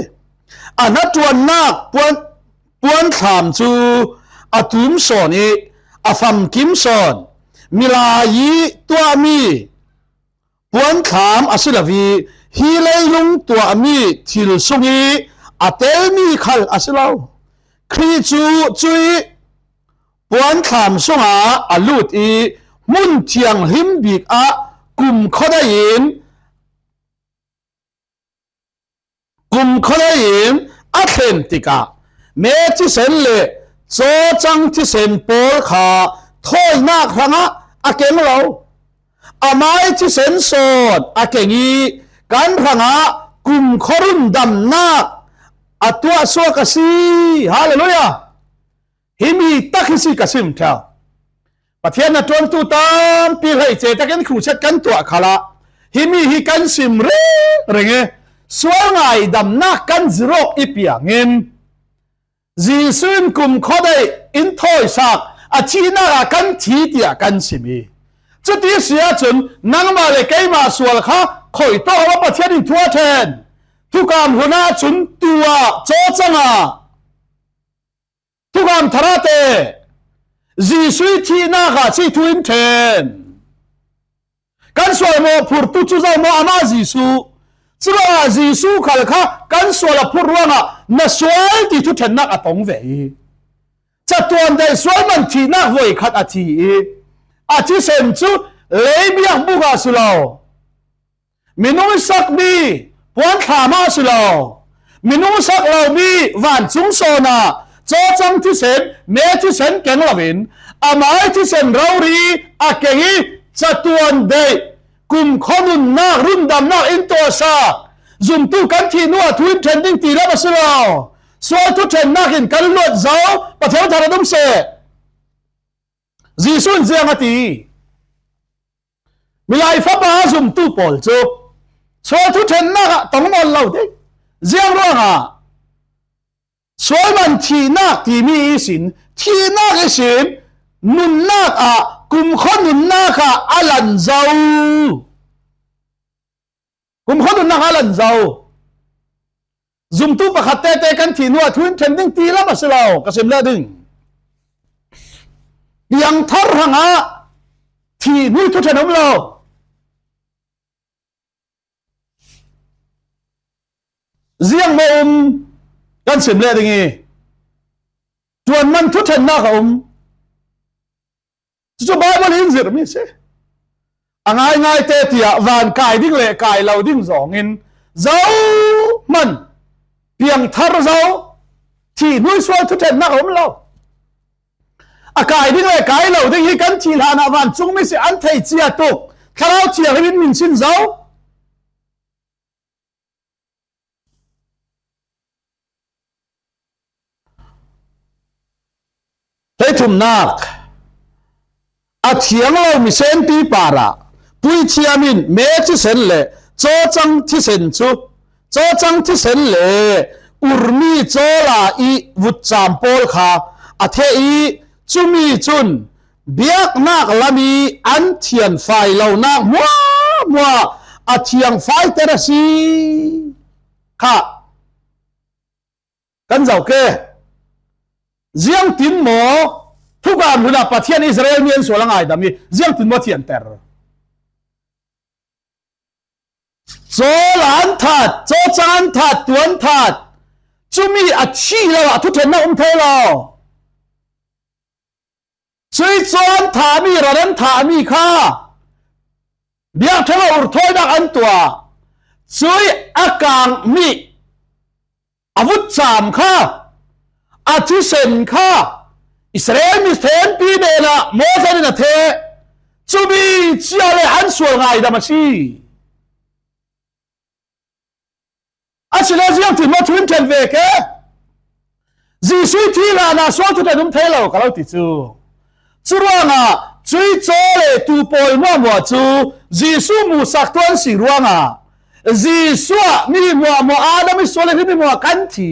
A hnaṭuannak puan, puanthlam cu a tum sawn i a famkim sawn. Milai i tuahmi puanthlam a si lo i hi leilung tuahmi thil sung i a telmi khal a si lo. Khrih cu cui puanthlam sungah a lut i hmun thianghlim bik ah kumkhua dei in, kumkhua dei in a thlen tikah me thisen le cawcang thisen pawl kha thawinak hrangah a keng lo. Amai thisen sawn a keng i kan hrangah kumkhua rundamnak a tuahsuak a si. Halleluiah! Himi tak hi si ka sim ṭheu. Pathian hnaṭuantu tampi hleice takin khuset kan tuah khalah himi hi kan sim ringring i sual ngaidamnak kan zir awk i piangin Jesuh in kumkhua dei in thawisak a thihnak ah kan thi tiah kan sim i cuti si ahcun nangmah le keimah sual kha khoitawk a Pathian in thu a ṭhen. Thukam hlun ahcun tu ah cawcang ah Thukam thar ah te Jesuh i thihnak ah cih thu in ṭhen. Kan sual maw phurtu cu zo maw amah Jesuh? Curuangah Jesuh khal kha kan sual a phurh ruangah na sual ti thuṭhennak a tong ve i catuan dei sual man thihnak voikhat a thi i a thisen cu leibiak buk ah si lo. Minung i sakmi puanthlam ah si lo, minung sak lomi vancung sawn ah cawcang thisen, me thisen keng loin amai thisen rori a keng i catuan deih, kumkhua nunnak, rundamnak in tuahsak, zumtu kan thih hnuah thu in ṭhen ding ti lam a si lo. Sual thuṭhennak in kan luat zo, Pathian thar a dum seh. Jesuh in ziang a ti? Milai fapa a zumtu pawl cu sual thuṭhennak ah tong nawn lo ding. Ziang ruangah sual man thihnak timi ihsin thihnak ihsin nunnak ah, kumkhua nunnak ah a lan zo. Kumkhua nunnak ah a lan zo. Zumtu pakhat tete kan thih hnuah thu in ṭhen ding ti lam a si lo, ka sim leh ding. Piangthar hrangah thih hnu ih thu ṭhen a um lo. Ziang maw um, kan sim leh ding ih, ṭuan man thu ṭhennak a um. Cucu Baibal in zirhmi a si. A ngaingai te tiah van kai ding le kai lo ding zawngin zohman piangthar zo, thih hnu ih sual thu ṭhennak a um lo. A kai ding le kai lo ding hi kan thih hlanah vancungmi si an thei cia tuk. Thlarau Thianghlim in min sin zo. Hleithumnak, a thiang lo misenpi parah puithiam in me thisen le cawcang thisen cu, cawcang thisen le urmi cawla ih vutcam pawl kha a theh ih, cumi cun biaknak lam ih an thianfai lonak hmuahhmuah a thiangfaiter a si. Kha kan zoh ke. Ziangtin maw thukam hlun ah Pathian Israel mi an sual a ngaidam ih ziangtin maw thianter? Cawl an that, cawcang an that, tuan that, cumi a thih lo ah thuṭhennak um thei lo. Cuih caw an thahmi, rat an thahmi kha biakṭheng ah urthawinak an tuah. Cuih a kangmi, a vutcam kha, a thisen kha Israel mi senpi hnenah Moses in a theh. Cumi cia le an sual ngaidam a si. Asile ziangtin maw thu in ṭhen ve ke? Jesuh ih thih hlanah sual thuṭhen um thei lo ka lo ti cu. Curuangah cuih caw le tu pawl hmuahhmuah cu Jesuh muhsak tuan si ruangah Jesuh ah mi hmuahhmuah, Adam ih sual le hrimhrim ah kan thi.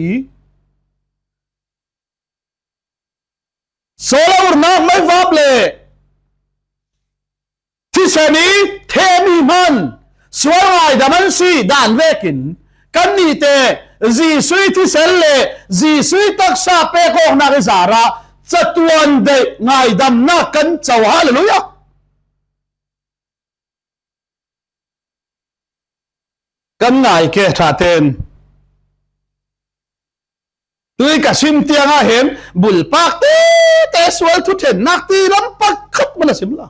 Caw le urnak meivap le thisen ih thehmi hman sual ngaidam an si dan vekin kannih te Jesuh ih thisen le Jesuh ih taksa pek awknak ih zarah catuan daih ngaidamnak kan co. Hallelujah! Kan ngai ke ṭha tein. Tui ka sim tiangah hin bulpak tete sual thuṭhennak ti lam pakhat man a sim lo.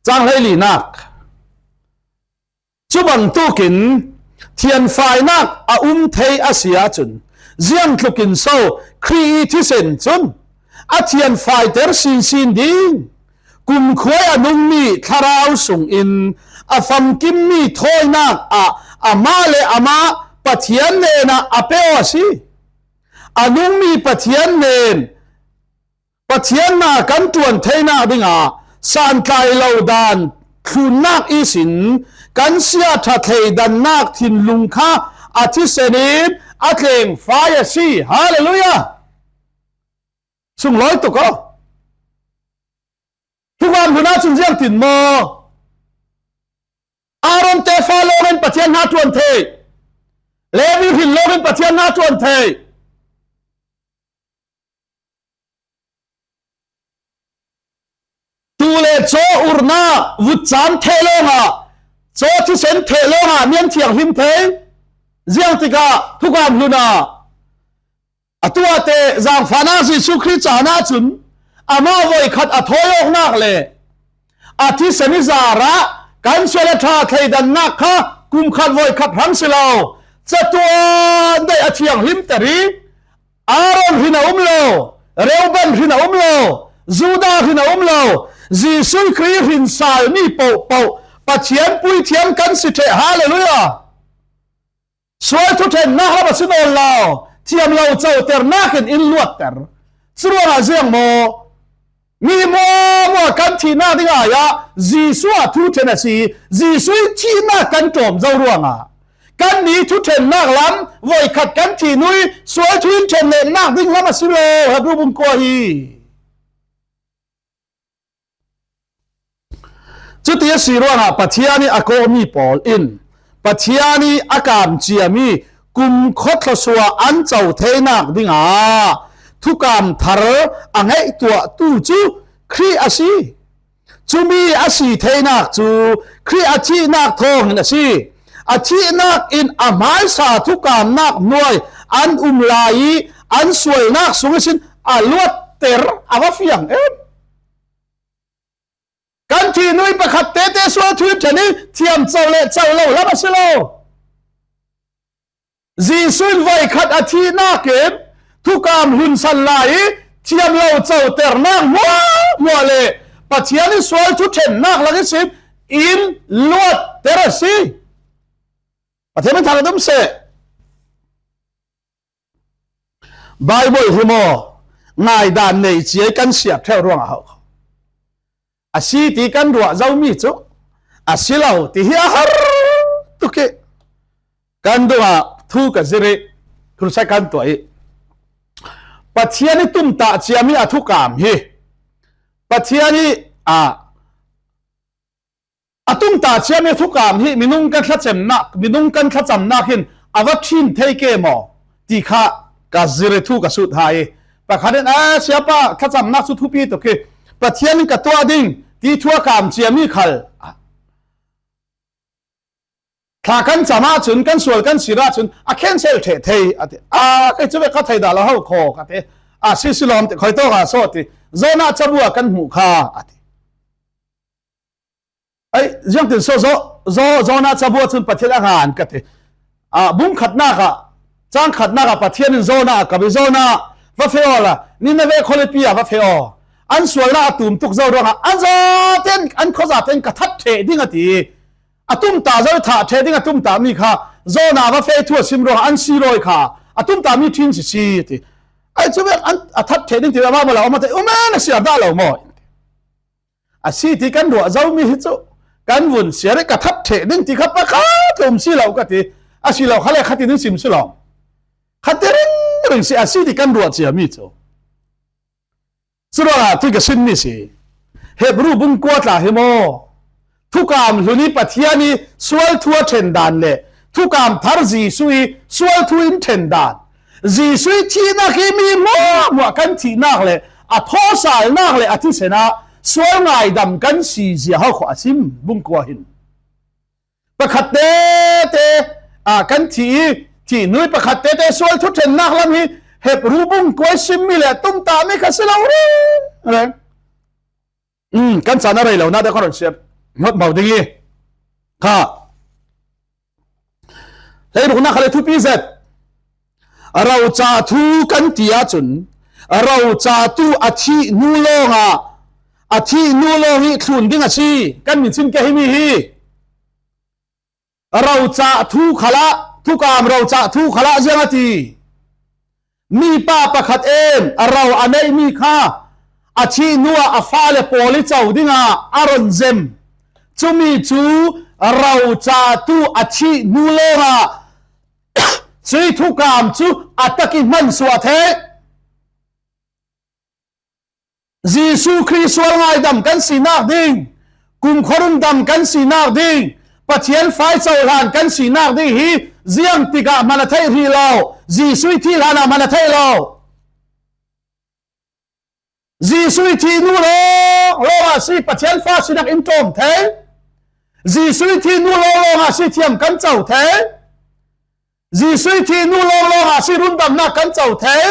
Cang hleilinak. Cu bangtukin thianfainak a um thei a si ahcun, ziangtlukin so Khrih ih thisen cun a thianfaiter sinsin ding? Kumkhua ih a nungmi thlarau sungin a famkimmi thawinak ah amah le amah Pathian hnenah a pe aw a si. A nungmi Pathian hnen Pathian hna kan ṭuan theinak dingah santlai lo dan thlunnak ihsin kan siaṭha thleidannak thinlung kha a thisen in a tlengfai a si. Hallelujah! Sunglawi tuk aw. Thukam hlun ahcun ziangtin maw Aaron tefa lawngin Pathian hna ṭuan theih, Levi hrin lawngin Pathian hna ṭuan theih. Tu le caw urnak vutcam theh lawngah, caw thisen theh lawngah mi an thianghlim thei. Ziangtikah thukam hlun ah a tuahte zangfahnak Jesuh Khrih caan ahcun amah voikhat a thawi awknak le a thisen ih zarah kan sual a ṭha thleidannak kha kum khat voikhat hrang si lo, catuan daih a thianghlimter ih, Aaron hrin a um lo, Reuben hrin a um lo, Judah hrin a um lo, Jesuh Khrih hrin salmi pohpoh Pathian puithiam kan si ṭheh. Hallelujah! Sual thuṭhennak lam a si nawn lo, thiam lo coternak in in luatter. Curuangah ziang maw? Mi hmuahhmuah kan thihnak ding ai ah Jesuh ah thu ṭhen a si. Jesuh ih thihnak kan ṭawm zo ruangah Kanni thuṭhennak lam, voikhat kan thih nu i sual thu in ṭhen lehnak ding lam a si lo, Hebru bung kua hi. Cuti a si ruangah Pathian i a kawhmi pawl in Pathian i a kam ciami kumkhua thluasuah an co theinak dingah thukam thar a ngaihtuahtu cu Khrih a si. Cumi a si theinak cu Khrih a thihnak thawngin a si. A thihnak in a hmaisa thukamnak nuai an um lai i an sualnak sung ihsin a luatter a va fiang em. Kan thih nu i pakhat tete sual thu in ṭhen i thiam co le co lo lam a si lo. Jesuh in voikhat a thihnak in thukam hlunsan lai i thiam lo coternak hmuahhmuah le Pathian i sual thu ṭhennak lak ihsin in luatter a si. Pathian min thang a dum seh. Baibal hi maw? Ngaidan nei cia i kan siap ṭheu ruangah hau kho. A si ti kan ruah zomi cu a si lo ti hi a har tuk i kan dungah thu ka zir i thursa kan tuah i Pathian i tumtah ciami a thukam hi Pathian i a a tumtah ciami thukam hi minung kan thlacamnak, minung kan thlacamnak hin a va ṭhin thei ke maw ti kha ka zir i thu ka sut hai. Pakhat in, "A, siapa, thlacamnak cu thupi tuk hi, Pathian in ka tuah ding," ti thu a kam ciami khal thla kan cam ahcun, kan sual kan sir ahcun a cancel ṭheh thei, a ti. "A, kei cu ve ka thei dah lo ho kho," ka ti. "A, si si lawm," ti, "khawi tawk a so," ti. "Jonah cabu a kan hmuh kha," a ti. Ai, ziangtin so, zo, zo, Jonah cabu ah cun Pathian a ngan ka ti. Ah, bung khatnak ah, cang khatnak ah Pathian in Jonah a kap i, "Jonah, va feh awla, Nineveh khualipi ah va feh aw. An sualnak a tum tuk zo ruangah an zaten, an khuazaten ka that ṭheh ding," a ti. A tumtah zo i thah ṭheh ding a tumtah mi kha Jonah va feh thu a sim ruangah an si rawi kha a tumtah mi ṭhin sisi a ti. Ai, cu ve an, a that ṭheh ding ti ve, amah maw lo, amah te, "U men a siar dah lo maw?" A si ti kan ruah zomi hi cu kan vun siar i ka that ṭheh ding ti kha pakhat ka um si lo ka ti. A si lo kha le kha ti ding sim si lo. Kha ti ringring si a si ti kan ruah ciami cu. Curuangah ti ka simmi si. Hebru bung kua tla hi maw? Thukam hlun i Pathian i sual thu a ṭhen dan le thukam thar Jesuh i sual thu in ṭhen dan. Jesuh i thihnak hi mi hmuahhmuah kan thihnak le a thawhsalnak le a thisen ah sual ngaidam kan si zia hau khawh a sim bung kua hin. Pakhat tete, aa, kan thih i, thih nu i pakhat tete sual thu ṭhennak lam hi Hebru bung kua i simmi le tumtahmi kha si lo ringring. Um, kan caan a rei lo nak deuh ka run siat hnawt mo ding i. Kha. Hleiruknak kha le thupi zet. Roca thu kan ti ahcun, roca tu a thih nu lawngah, a thih nu lawng i thlun ding a si. Kan min chin ke himi hi. Roca thu khalah, thukam roca thu khalah ziang a ti. Mipa pakhat in a ro a neihmi kha a thih hnuah a fale pawl i co dingah a ron zem. Cumi cu roca tu a thih hnu lawngah cuih thukam cu a tak i hmansuah theih. Jesuh Khrih sual ngaidam kan sinak ding, kumkhua rundam kan sinak ding, Pathian fa i cohlan kan sinak ding hi ziang tikah hman a theih rih lo, Jesuh i thih hlanah hman a theih lo. Jesuh i thih hnu lawng, lawngah si Pathian fa sinak in ṭawm thei. Jesuh i thih hnu lawng, lawngah si thiam kan co thei. Jesuh i thih hnu lawng lawngah si rundamnak kan co thei.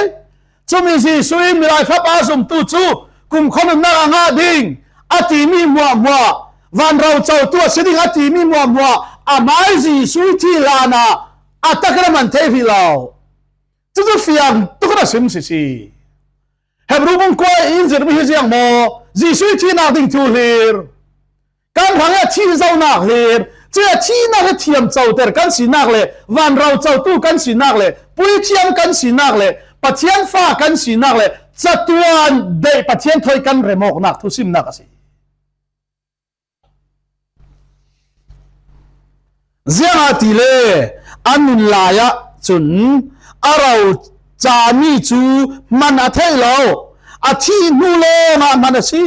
Cumi Jesuh in Milai Fapa a zumtu cu kumkhua nunnak a ngah ding a timi hmuahhmuah, van rocotu a si ding a timi hmuahhmuah, amai Jesuh i thih hlanah a tak in a man thei rih lo. Cucu fiang tuk in a sim sisi. Hebru bung kua in zirhmi hi ziang maw? Jesuh i thihnak ding thu hlir. Kan hrang i a thih zohnak hlir. Cun a thihnak hi thiam coter kan sinak le, van rocotu kan sinak le, puithiam kan sinak le, Pathian fa kan sinak le, catuan daih Pathian thawi kan remawknak thusimnak a si. Ziangahtile a nun lai ah cun a roca mi cu hman a theih lo, a thih hnu lawngah hman a si.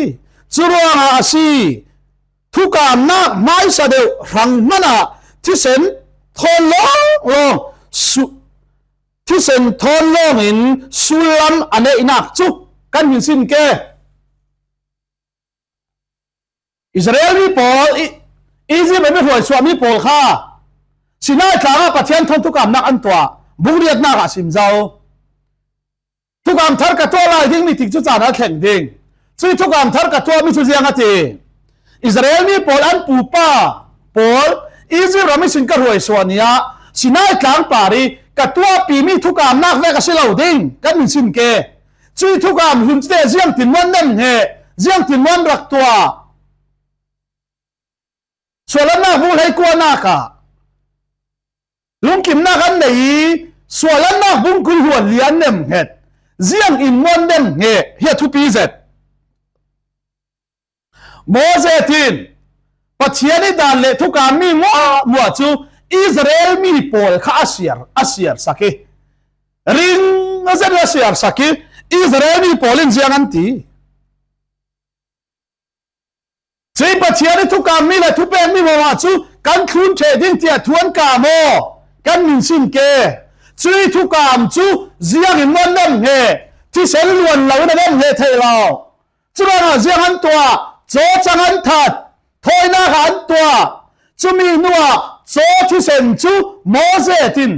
Cu ruangah a si. Thukamnak hmaisa deuh hrang hmanh ah thisen thawn lawnglawng su-, thisen thawn lawngin sullam a neihnak cu kan hminsin ke. Israel mi pawl, I-, Egypt a mi hruai suahmi pawl kha Sinai tlangah Pathian thawn thukamnak an tuah, bung riatnak ah sim zo. Thukam thar ka tuah lai dingmi tik cu caan a thleng ding. Cui thukam thar ka tuahmi cu ziang a ti? Israel mi pawl an pupa pawl Egypt ram ihsin ka hruai suah ni ah Sinai tlang par i ka tuahpimi thukamnak vek a si lo ding kan min sim ke. Cui thukam hlun cite ziangtin muan nem he, ziangtin muan rak tuah? Suahlannak bung hleikuanak ah lungkimnak an nei i, suahlannak bung kul hluan li an nem hnget. Ziang in muan nem hnget hi a thupi zet. Moses in Pathian i dan le thukammi muahmuah cu Israel mi pawl kha a siar, a siar sak i, ring a zet a siar sak i, Israel mi pawl in ziang an ti? Cui Pathian i thukammi le thupekmi hmawmah cu kan thlun ṭheh ding tiah thu an ka maw? Kan min sim ke. Cui thukam cu ziang in muan nem he, thisen luan lo in a nem he theih lo. Curuangah ziang an tuah? Cawcang an that, thawinak ah an tuah. Cumi hnuah caw thisen cu Moses in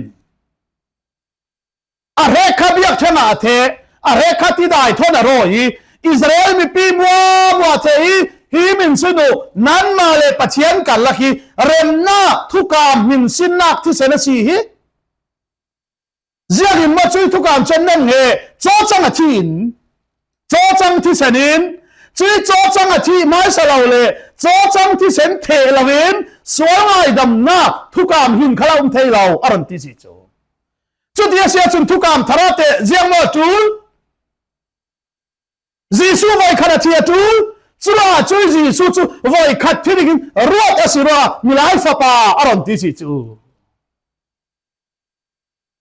a hrekkhat biakṭheng ah a theh, a hrekkhat tidai thawn a rawi i, Israel mipi muahmuah theh i, hi min sin uh, nanmah le Pathian karlak hi remnak thukam hminsinnak thisen a si hi. Ziangin maw cui thukam cun nan he, cawcang a thi in, cawcang thisen in, cui cawcang a thi hmaisa lo le cawcang thisen theh loin sual ngaidamnak thukam hin khalah um thei lo a run ti si cu. Cuti a si ahcun thukam thar ah teh ziangmaw a ṭul? Jesuh voikhat a thi a ṭul. Curuangah cui Jesuh cu voikhat thi dingin ruat a si ruangah Milai Fapa a run ti si cu.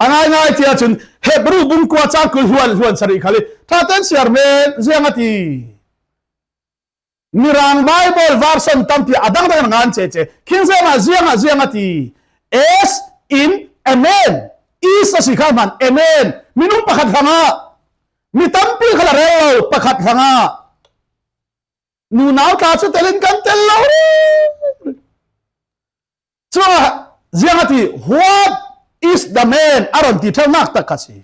A ngaingai ti ahcun Hebru bung kua cang kul hluan hluan sarih khal i ṭha tein siar men ziang a ti? Mirang Bible version tampi a dangdang in a ngan cece. Khin zeihmah ziangah ziang a ti? S in amen. Is a si kha hman amen. Minung pakhat hrangah, mi tampi khal a rel lo pakhat hrangah. Nunau tla cu tel in kan tel lo rih. Curuangah ziang a ti? What is the man? A run ti ṭheunak tak kha si.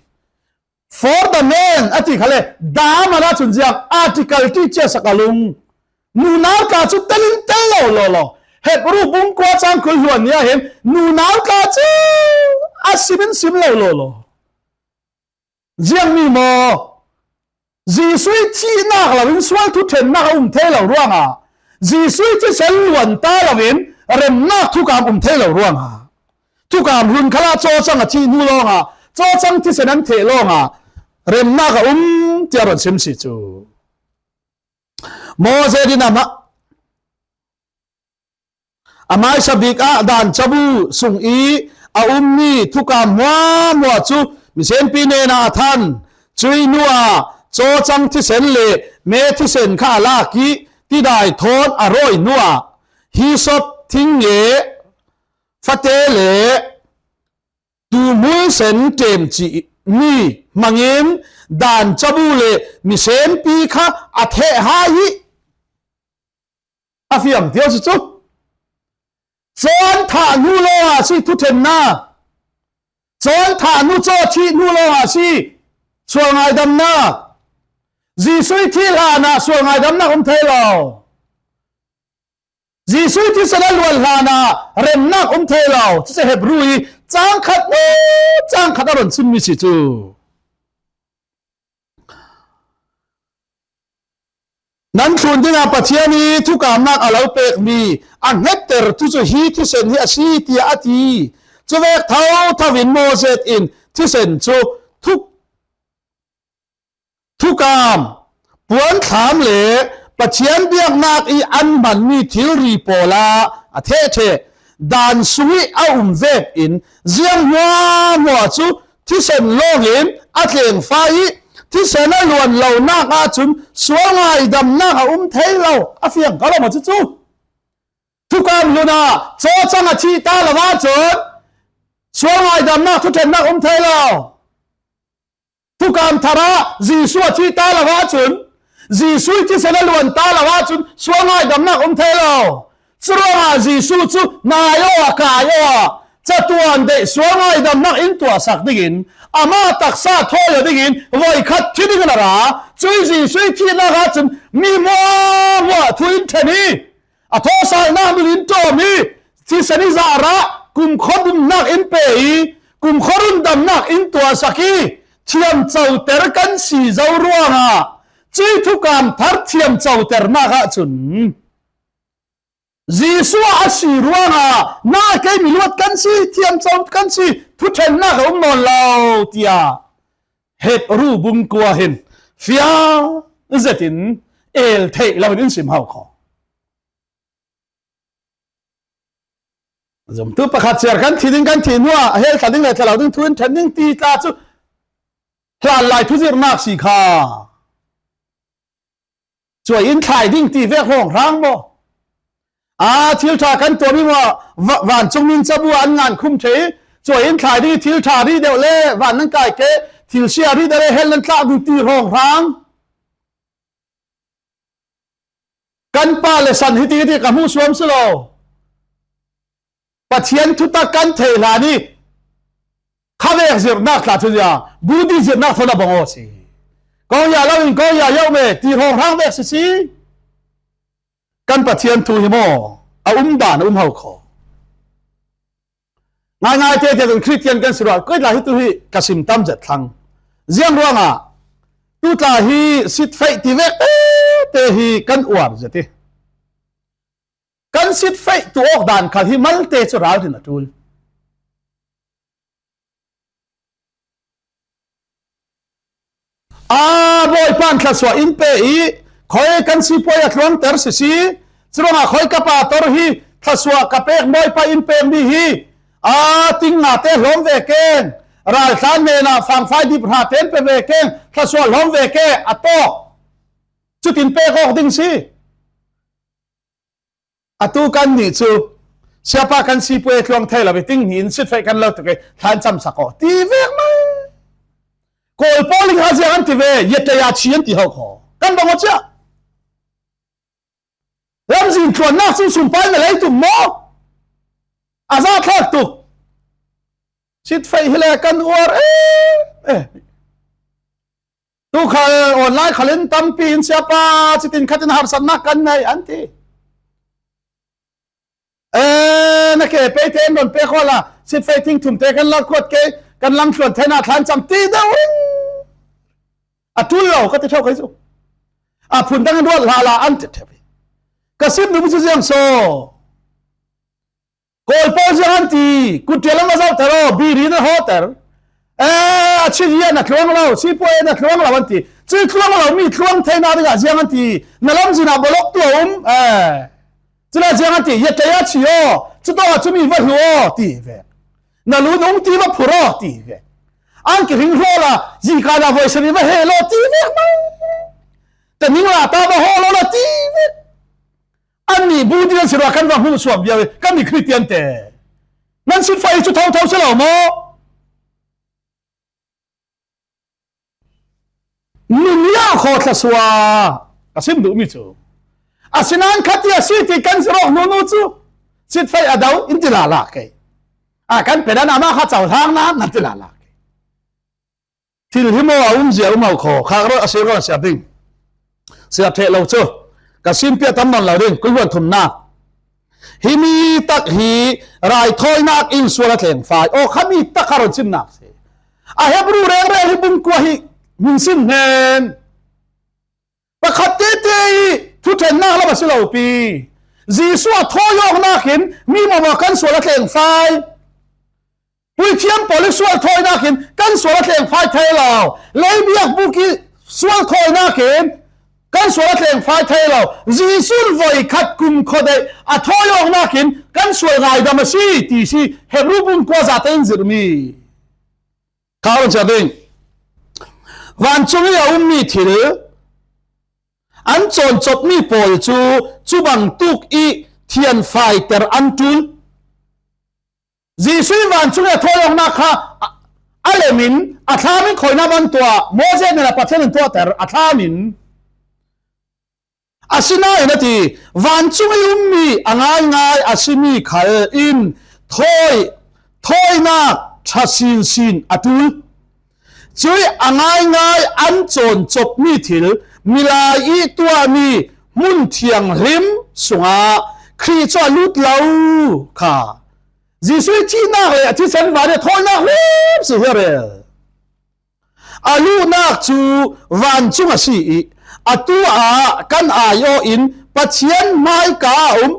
For the man a ti kha le, dam a la cun ziang article ti cia sak a lung. Nunau tla cu tel in tel lo law law. Hebru bung kua cang kul hluan ni ah hin nunau tla cu a sim in sim lo law law. Ziangmi maw? Jesuh i thihnak loin sual thuṭhennak a um thei lo ruangah, Jesuh i thisen luan ta loin remnak thukam um thei lo ruangah, thukam hlun khalah cawcang a thih hnu lawngah, cawcang thisen an theh lawngah remnak a um tiah run sim si cu. Moses in amah A hmaisa bik ah dan cabu sung i a ummi thukam hmuahhmuah cu misenpi hnenah a than. Cui hnuah cawcang thisen le me thisen kha a lak i tidai thawn a rawi hnuah hisop thing le fate le tuuhmul sen ṭem cihmi hmangin dan cabu le misenpi kha a theh hai i a fiang cio si cu. Cawn thah hnu lawngah a si thuṭhennak. Cawn thah hnu, caw thih hnu lawngah a si sual ngaidamnak. Jesuh i thih hlanah sual ngaidamnak um thei lo. Jesuh i thisen a luan hlanah remnak um thei lo. Cucu Hebru i cang khat, cang khat a run simmi si cu. Nan thlun dingah Pathian i thukamnak a lo pekmi a hngettertu cu hi thisen hi a si, tiah a ti. Cuvek thotho in Moses in thisen cu thuk, thukam, puanthlam le Pathian biaknak i an hmanmi thilri pawl ah a theh ṭheh. dan sungih a um vekin ziang hmuahhmuah cu thisen lawngin a tlengfai ih, thisen a luan lonak ahcun sual ngaidamnak a um thei lo. A fiang ka lo maw cucu? Thukam hlun ah cawcang a thih ta lo ahcun sual ngaidamnak, thuṭhennak um thei lo. Thukam thar ah Jesuh a thih ta lo ahcun, Jesuh ih thisen a luan ta lo ahcun sual ngaidamnak um thei lo. Curuangah Jesuh cu nai aw, kai aw, catuan deih sual ngaidamnak in tuahsak dingin, amah taksa thawi aw dingin voikhat thi dingin a ra. Cuih Jesuh ih thihnak ahcun mi hmuahhmuah thu in ṭhen ih, a thawhsalnak nun in ṭawm ih, thisen ih zahra kumkhua bumnak in pe ih, kumkhua rundamnak in tuahsak ih, thiamcoter kan si zo ruangah, cuih thukam thar thiamcoternak ahcun Jesuh ah a si ruangah na kei miluat kan si, thiamco kan si, thuṭhennak a um nawn lo, tiah Hebru bung kua hin fiang zetin el theih loin in sim hau kho. Zumtu pakhat ciar kan thi ding, kan thi hnuah a hel thla ding le thla lo ding thu in ṭhen ding ti tla cu hlanlai thuzirhnak si kha. Cuai in thlai ding ti vek hrawnghrang maw? Aa, thil ṭha kan tuahmi maw? Va-, vancungmi in cabu ah an ngan khum ṭheh ih, cuai in thlai ding ih thil ṭha rih deuh le van nan kai ke, thil sia rih deuh le hel nan tlah ding ti hrawnghrang. Kan pa le san hiti hiti ka hmuh suam si lo. Pathian thutak kan theih hlan ih khavek zirhnak tla cu zia, Buddhist zirhnak thawn a bang aw si. Kong ya lo in kong ya yo me ti hrawnghrang vek si si. Kan Pathian thu hi maw, a um dan a um hau kho. Ngaingai tete in Khristian kan si ruah, koi tla hi tu hi ka sim tam zet thlang. Ziang ruangah tu tla hi sitfeih ti vek tete hi kan uar zet ih, kan sitfeih tu awk dan khal hi malte cu ralrin a ṭul. Aa, Bawipa in thluasuah in pe ih, khoi kan sipuai a tluangter sisi, curuangah khoi ka pa tor hi thluasuah ka pek Bawipa in pekmi hi, aa, ting ngate hlawm ve keng, raltlan hnenah fangfai dip hra ten pe ve keng, thluasuah hlawm ve ke, a tawk. Cutin pek awk ding si. Atu kannih cu, siapa kan sipuai tluang thei lo, biting hnih in sitfeih kan lo tuk i, thlan camsak aw, ti vek mai. Kawl pawl in kha ziang an ti ve, yetaya chi an ti hau kho. Kan bang aw cia. Lamzin tluannak cu sumpai na lei tum maw? A zahthlak tuk. Sitfeih hi le kan uar e, e. Tu khal online khal in tampi in siapa citin khat in harsatnak kan nei an ti. E, na ke pei te in ron pe khaw la, sitfeih thing thum te kan lang kuat ke, kan lang tluan theihnak thlan cam ti deuh in. A ṭul lo ka ti ṭheu kei cu. A phun dang in ruat hlah la an ti ṭheu. Ka sim dum cu ziang so. Kawl pawl ziang an ti, kutṭial an va zohter aw, biri na hawter. E, a chit hi a na tluang lo, sipuai a na tluang lo an ti. Cui tluang lo mi tluang theihnak dingah ziang an ti. Na lamzin ah balok tu a um. E. Cule ziang an ti, yetaya chi aw, cutawk ah cumi va hlu aw, ti ve. Na lu nung ti va phur aw, ti ve. An kihring hraw la, zika na voisin va hel aw, ti ve. Taning la ta va haw law la, ti ve. Annih bu ding an si ruah kan va hmuh suak viau i, kannih Khristian te. Nan sitfeih cu thotho si lo maw? Nunniah khaw thluasuah ka sim duhmi cu. Asinain khati a si ti kan zirh awk hnu cu sitfeih a do in ti lala kei. A kan pe nan amah kha cohlang nan nan ti lala kei. Thil hi maw a umzia um au kho, khak rawh a sir rawh a siar ding. Siar ṭheh lo cu, ka simpi a tam nawn lo ding, kul huan thumnak. Hi mi tak hi raithawinak in sual a tlengfai. Aw, kha mi tak kha ron simnak si. A Hebru rengreng hi bung kua hi min sim hnen. Pakhat tete ih thuṭhennak lam a si lo pi. Jesuh a thawi awknak in mi mawmaw kan sual a tlengfai. Puithiam pawl ih sual thawinak in kan sual a tlengfai thei lo. Leibiakbuk ih sual thawinak in Kan sual a tlengfai thei lo. Jesu'n voikhat kumkhua deih a thawi awknakin kan sual ngaidam a si ti si Hebru bung kua zate in zirh mi. Kha un cia ding. Vancung i a um mi thil an cawn cop mi pawl cu, cubang tuk i thianfai ter an tul. Jesuh i vancung i a thawi awknak kha a, a lem in, a thlam in khawinak an tuah, Moses nih le Pathian in tuahter, a thlam in. Asinain a ti, vancung i um mi a ngaingai a si mi khal in thawi, thawinak ṭha sinsin a tul. Cuih a ngaingai an cawn cop mi thil, milai i tuah mi hmun thianghlim sungah Khrih cu a lut lo kha. Jesuh i thihnak le a thisen van i a thawinak hlim si hi a rel. A luhnak cu vancung a si i, atu ah kan aiawh in Pathian hmaika ah um.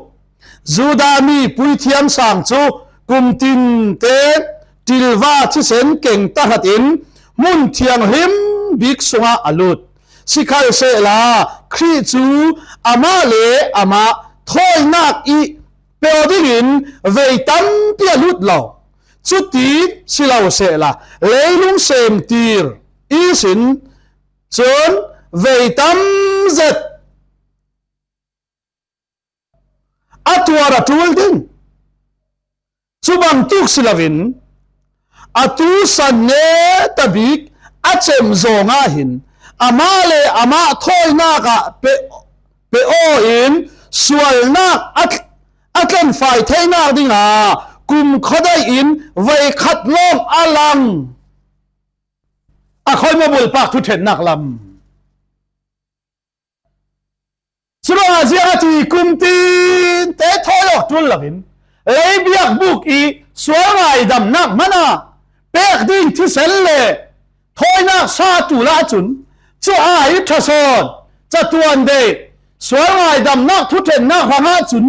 Judah mi puithiam sang cu kum tinte ṭilva thisen keng tahratin hmun thianghlim bik sungah a lut. Sikhalsehla Khrih cu amah le amah thawinak i pe aw dingin vei tampi a lut lo. Cuti si lo sehla, leilung semtir ihsin cun vei tam zet a tuar a ṭul ding. Cu bangtuk si loin, atu san neta bik a cem zawng ah hin amah le amah thawinak ah pe, pe aw in sualnak a, a tlenfai theinak dingah kumkhua deih in voikhat lawng a lang. A khawi maw bulpak thuṭhennak lam. Curuangah ziang a ti, kum tinte thawi awk ṭul loin, lei biakbuk i sual ngaidamnak hmanah pek ding thisen le thawinak sa ṭul ahcun, cu ai ṭha sawn, catuan deih, sual ngaidamnak thuṭhennak hrangah cun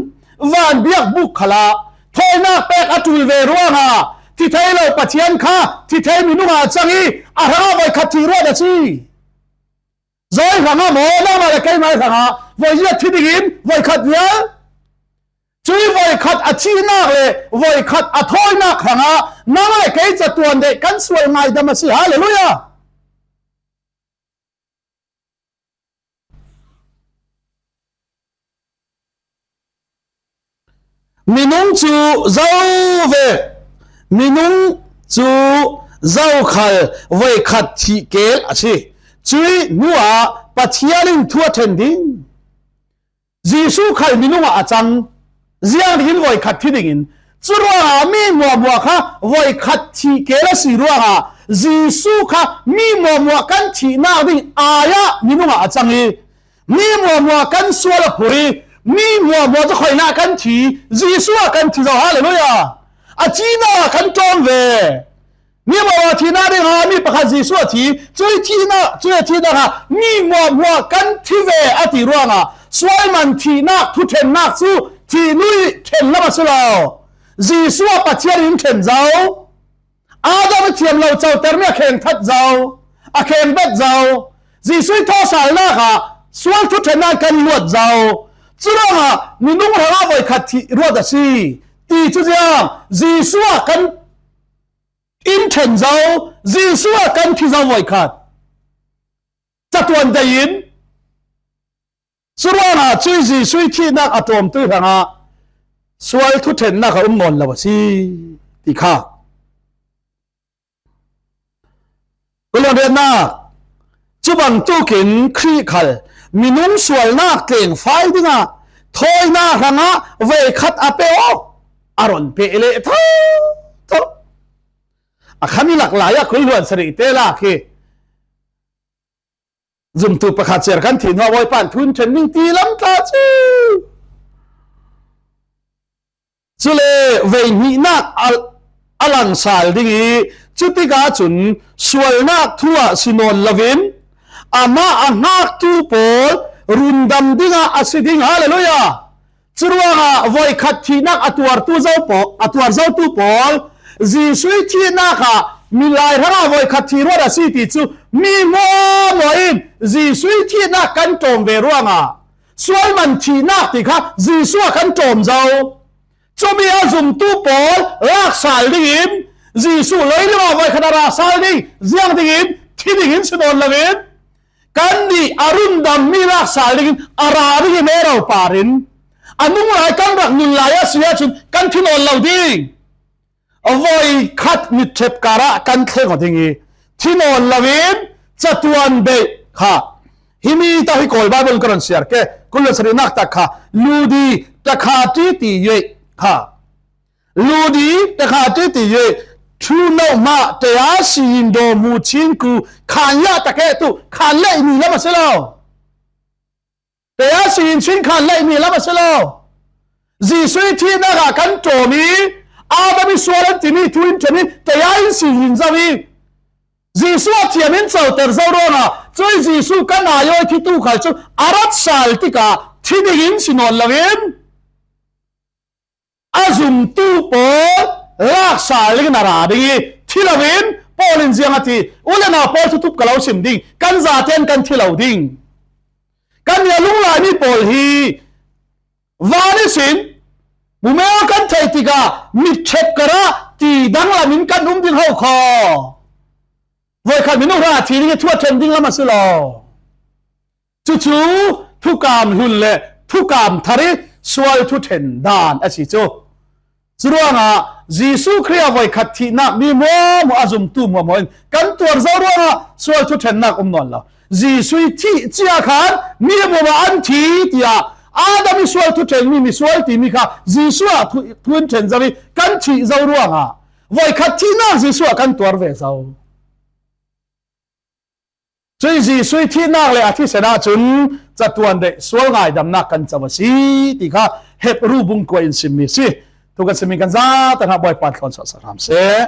van biakbuk khalah thawinak pek a ṭul ve ruangah thi thei lo Pathian kha thi thei minung ah a cang i, a hrangah voikhat thih ruat a si. Zawi hrangah maw, nangmah le keimah hrangah voizia thi dingin voikhat vial. Cuih voikhat a thihnak le voikhat a thawinak hrangah nang le kei catuan deih kan sual ngaidam a si. Hallelujah! Minung cu zo ve, minung cu zokhal voikhat thih kel a si. Cuih hnuah Pathian in thu a ṭhen ding. Jesuh khal minung ah a cang, ziang dingin voikhat thi dingin. Curuangah mi hmuahhmuah kha voikhat thih kel a si ruangah Jesuh kha mi hmuahhmuah kan thihnak ding ai ah minung ah a cang i, mi hmuahhmuah kan sual a phur i, mi hmuahhmuah cu khawinak kan thi, Jesuh ah kan thi zo, hallelujah! A thihnak ah kan ṭawm ve. Mi hmuahhmuah thihnak ding ah mi pakhat Jesuh a thi, cuih thihnak, cuih a thihnak ah mi hmuahhmuah kan thi ve a ti ruangah sual man thihnak thuṭhennak cu thih lui ṭhen lam a si lo. Jesuh ah Pathian in ṭhen zo. Adam a thiam lo cotermi a kheng that zo, a kheng bet zo. Jesuh i thawhsalnak ah sual thuṭhennak kan luat zo. Curuangah minung hrangah voikhat thih ruat a si. Ti cu ziang, Jesuh ah kan in ṭhen zo, Jesuh ah kan thi zo voikhat. Catuan deih in, curuangah cuih Jesuh i thihnak a ṭawmtu hrangah sual thuṭhennak a um nawn lo a si, ti kha. Ka luan riatnak, cu bangtukin Khrih khal minung sualnak tlengfai dingah thawinak hrangah voikhat a pe aw, a ron pe leh tho, tho. A khami lak lai ah kul luan sarih te lak hi. Zumtu pakhat cer kan thih hnuah Bawipa in thu in ṭhen ning ti lam tla cu. Cule vei hnihnak a, a lang sal ding i, cutikah cun sualnak thu ah si nawn loin, amah a hngaktu pawl rundam dingah a si ding. Hallelujah! Curuangah voikhat thihnak a tuartu zo pawl, a tuar zotu pawl, Jesuh i thihnak ah Milai hrangah voikhat thih ruat a si ti cu mi hmuahhmuah in Jesuh ih thihnak kan ṭawm ve ruangah sual man thihnak ti kha Jesuh ah kan ṭawm zo. Cumi a zumtu pawl laksal dingin Jesuh leilung ah voikhat a ra sal ding, ziang dingin, thi dingin si nawn loin kannih a rundammi laksal dingin a ra dingin mero parin a nung lai kan rak nun lai a si ahcun kan thi nawn lo ding. Voikhat mitṭhep karah kan thleng aw ding ih thi nawn loin catuan beih kha. Himi tah hi Kawl Baibal ka run siar ke, kul le sarihnak tak kha, ludi takhati ti yuih kha. Ludi takhati ti yuih, ṭhu no hmah tayasi in daw mu chingku khan ya take tu khan leh ni lam a si lo. Taya si in chin khan laih mi lam a si lo. Jesuh ih thihnak ah kan ṭawm ih Adam ih sual an timi thu in ṭhen ih taya in si in zo ih Jesuh a thiam in coter zo ruangah cuih Jesuh kan ai aw ih thitu khal cu a rat sal tikah thi dingin si nawn loin a zumtu pawl laksal dingin a ra ding ih thi loin Paul in ziang a ti, u le nau pawl thuthup ka lo sim ding, kan zatein kan thi lo ding. Kan nih a lunglaimi pawl hi van ihsin mumeo kan theih tikah mitṭhep karah ti danglam in kan um ding ho kho. Voikhat minung hra thi ding ih thu a ṭhen ding lam a si lo. Cucu thukam hlun le thukam thar ih sual thu ṭhen dan a si cu. Curuangah Jesuh Khrih ah voikhat thihnak mi hmuahhmuah a zumtu hmuahhmuah in kan tuar zo ruangah sual thu ṭhennak um nawn lo. Jesuh ih thih cia khan mi hmuahhmuah an thi tiah Adam ih sual thu ṭhenmi misual timi kha Jesuh ah thu, thu in ṭhen zo ih kan thih zo ruangah voikhat thihnak Jesuh ah kan tuar ve zo. Cuih Jesuh ih thihnak le a thisen ahcun catuan deih sual ngaidamnak kan co a si ti kha Hebru bung kua in simmi a si. Thu kan simmi kan zate hna Bawipa thlawn suahsak hram seh.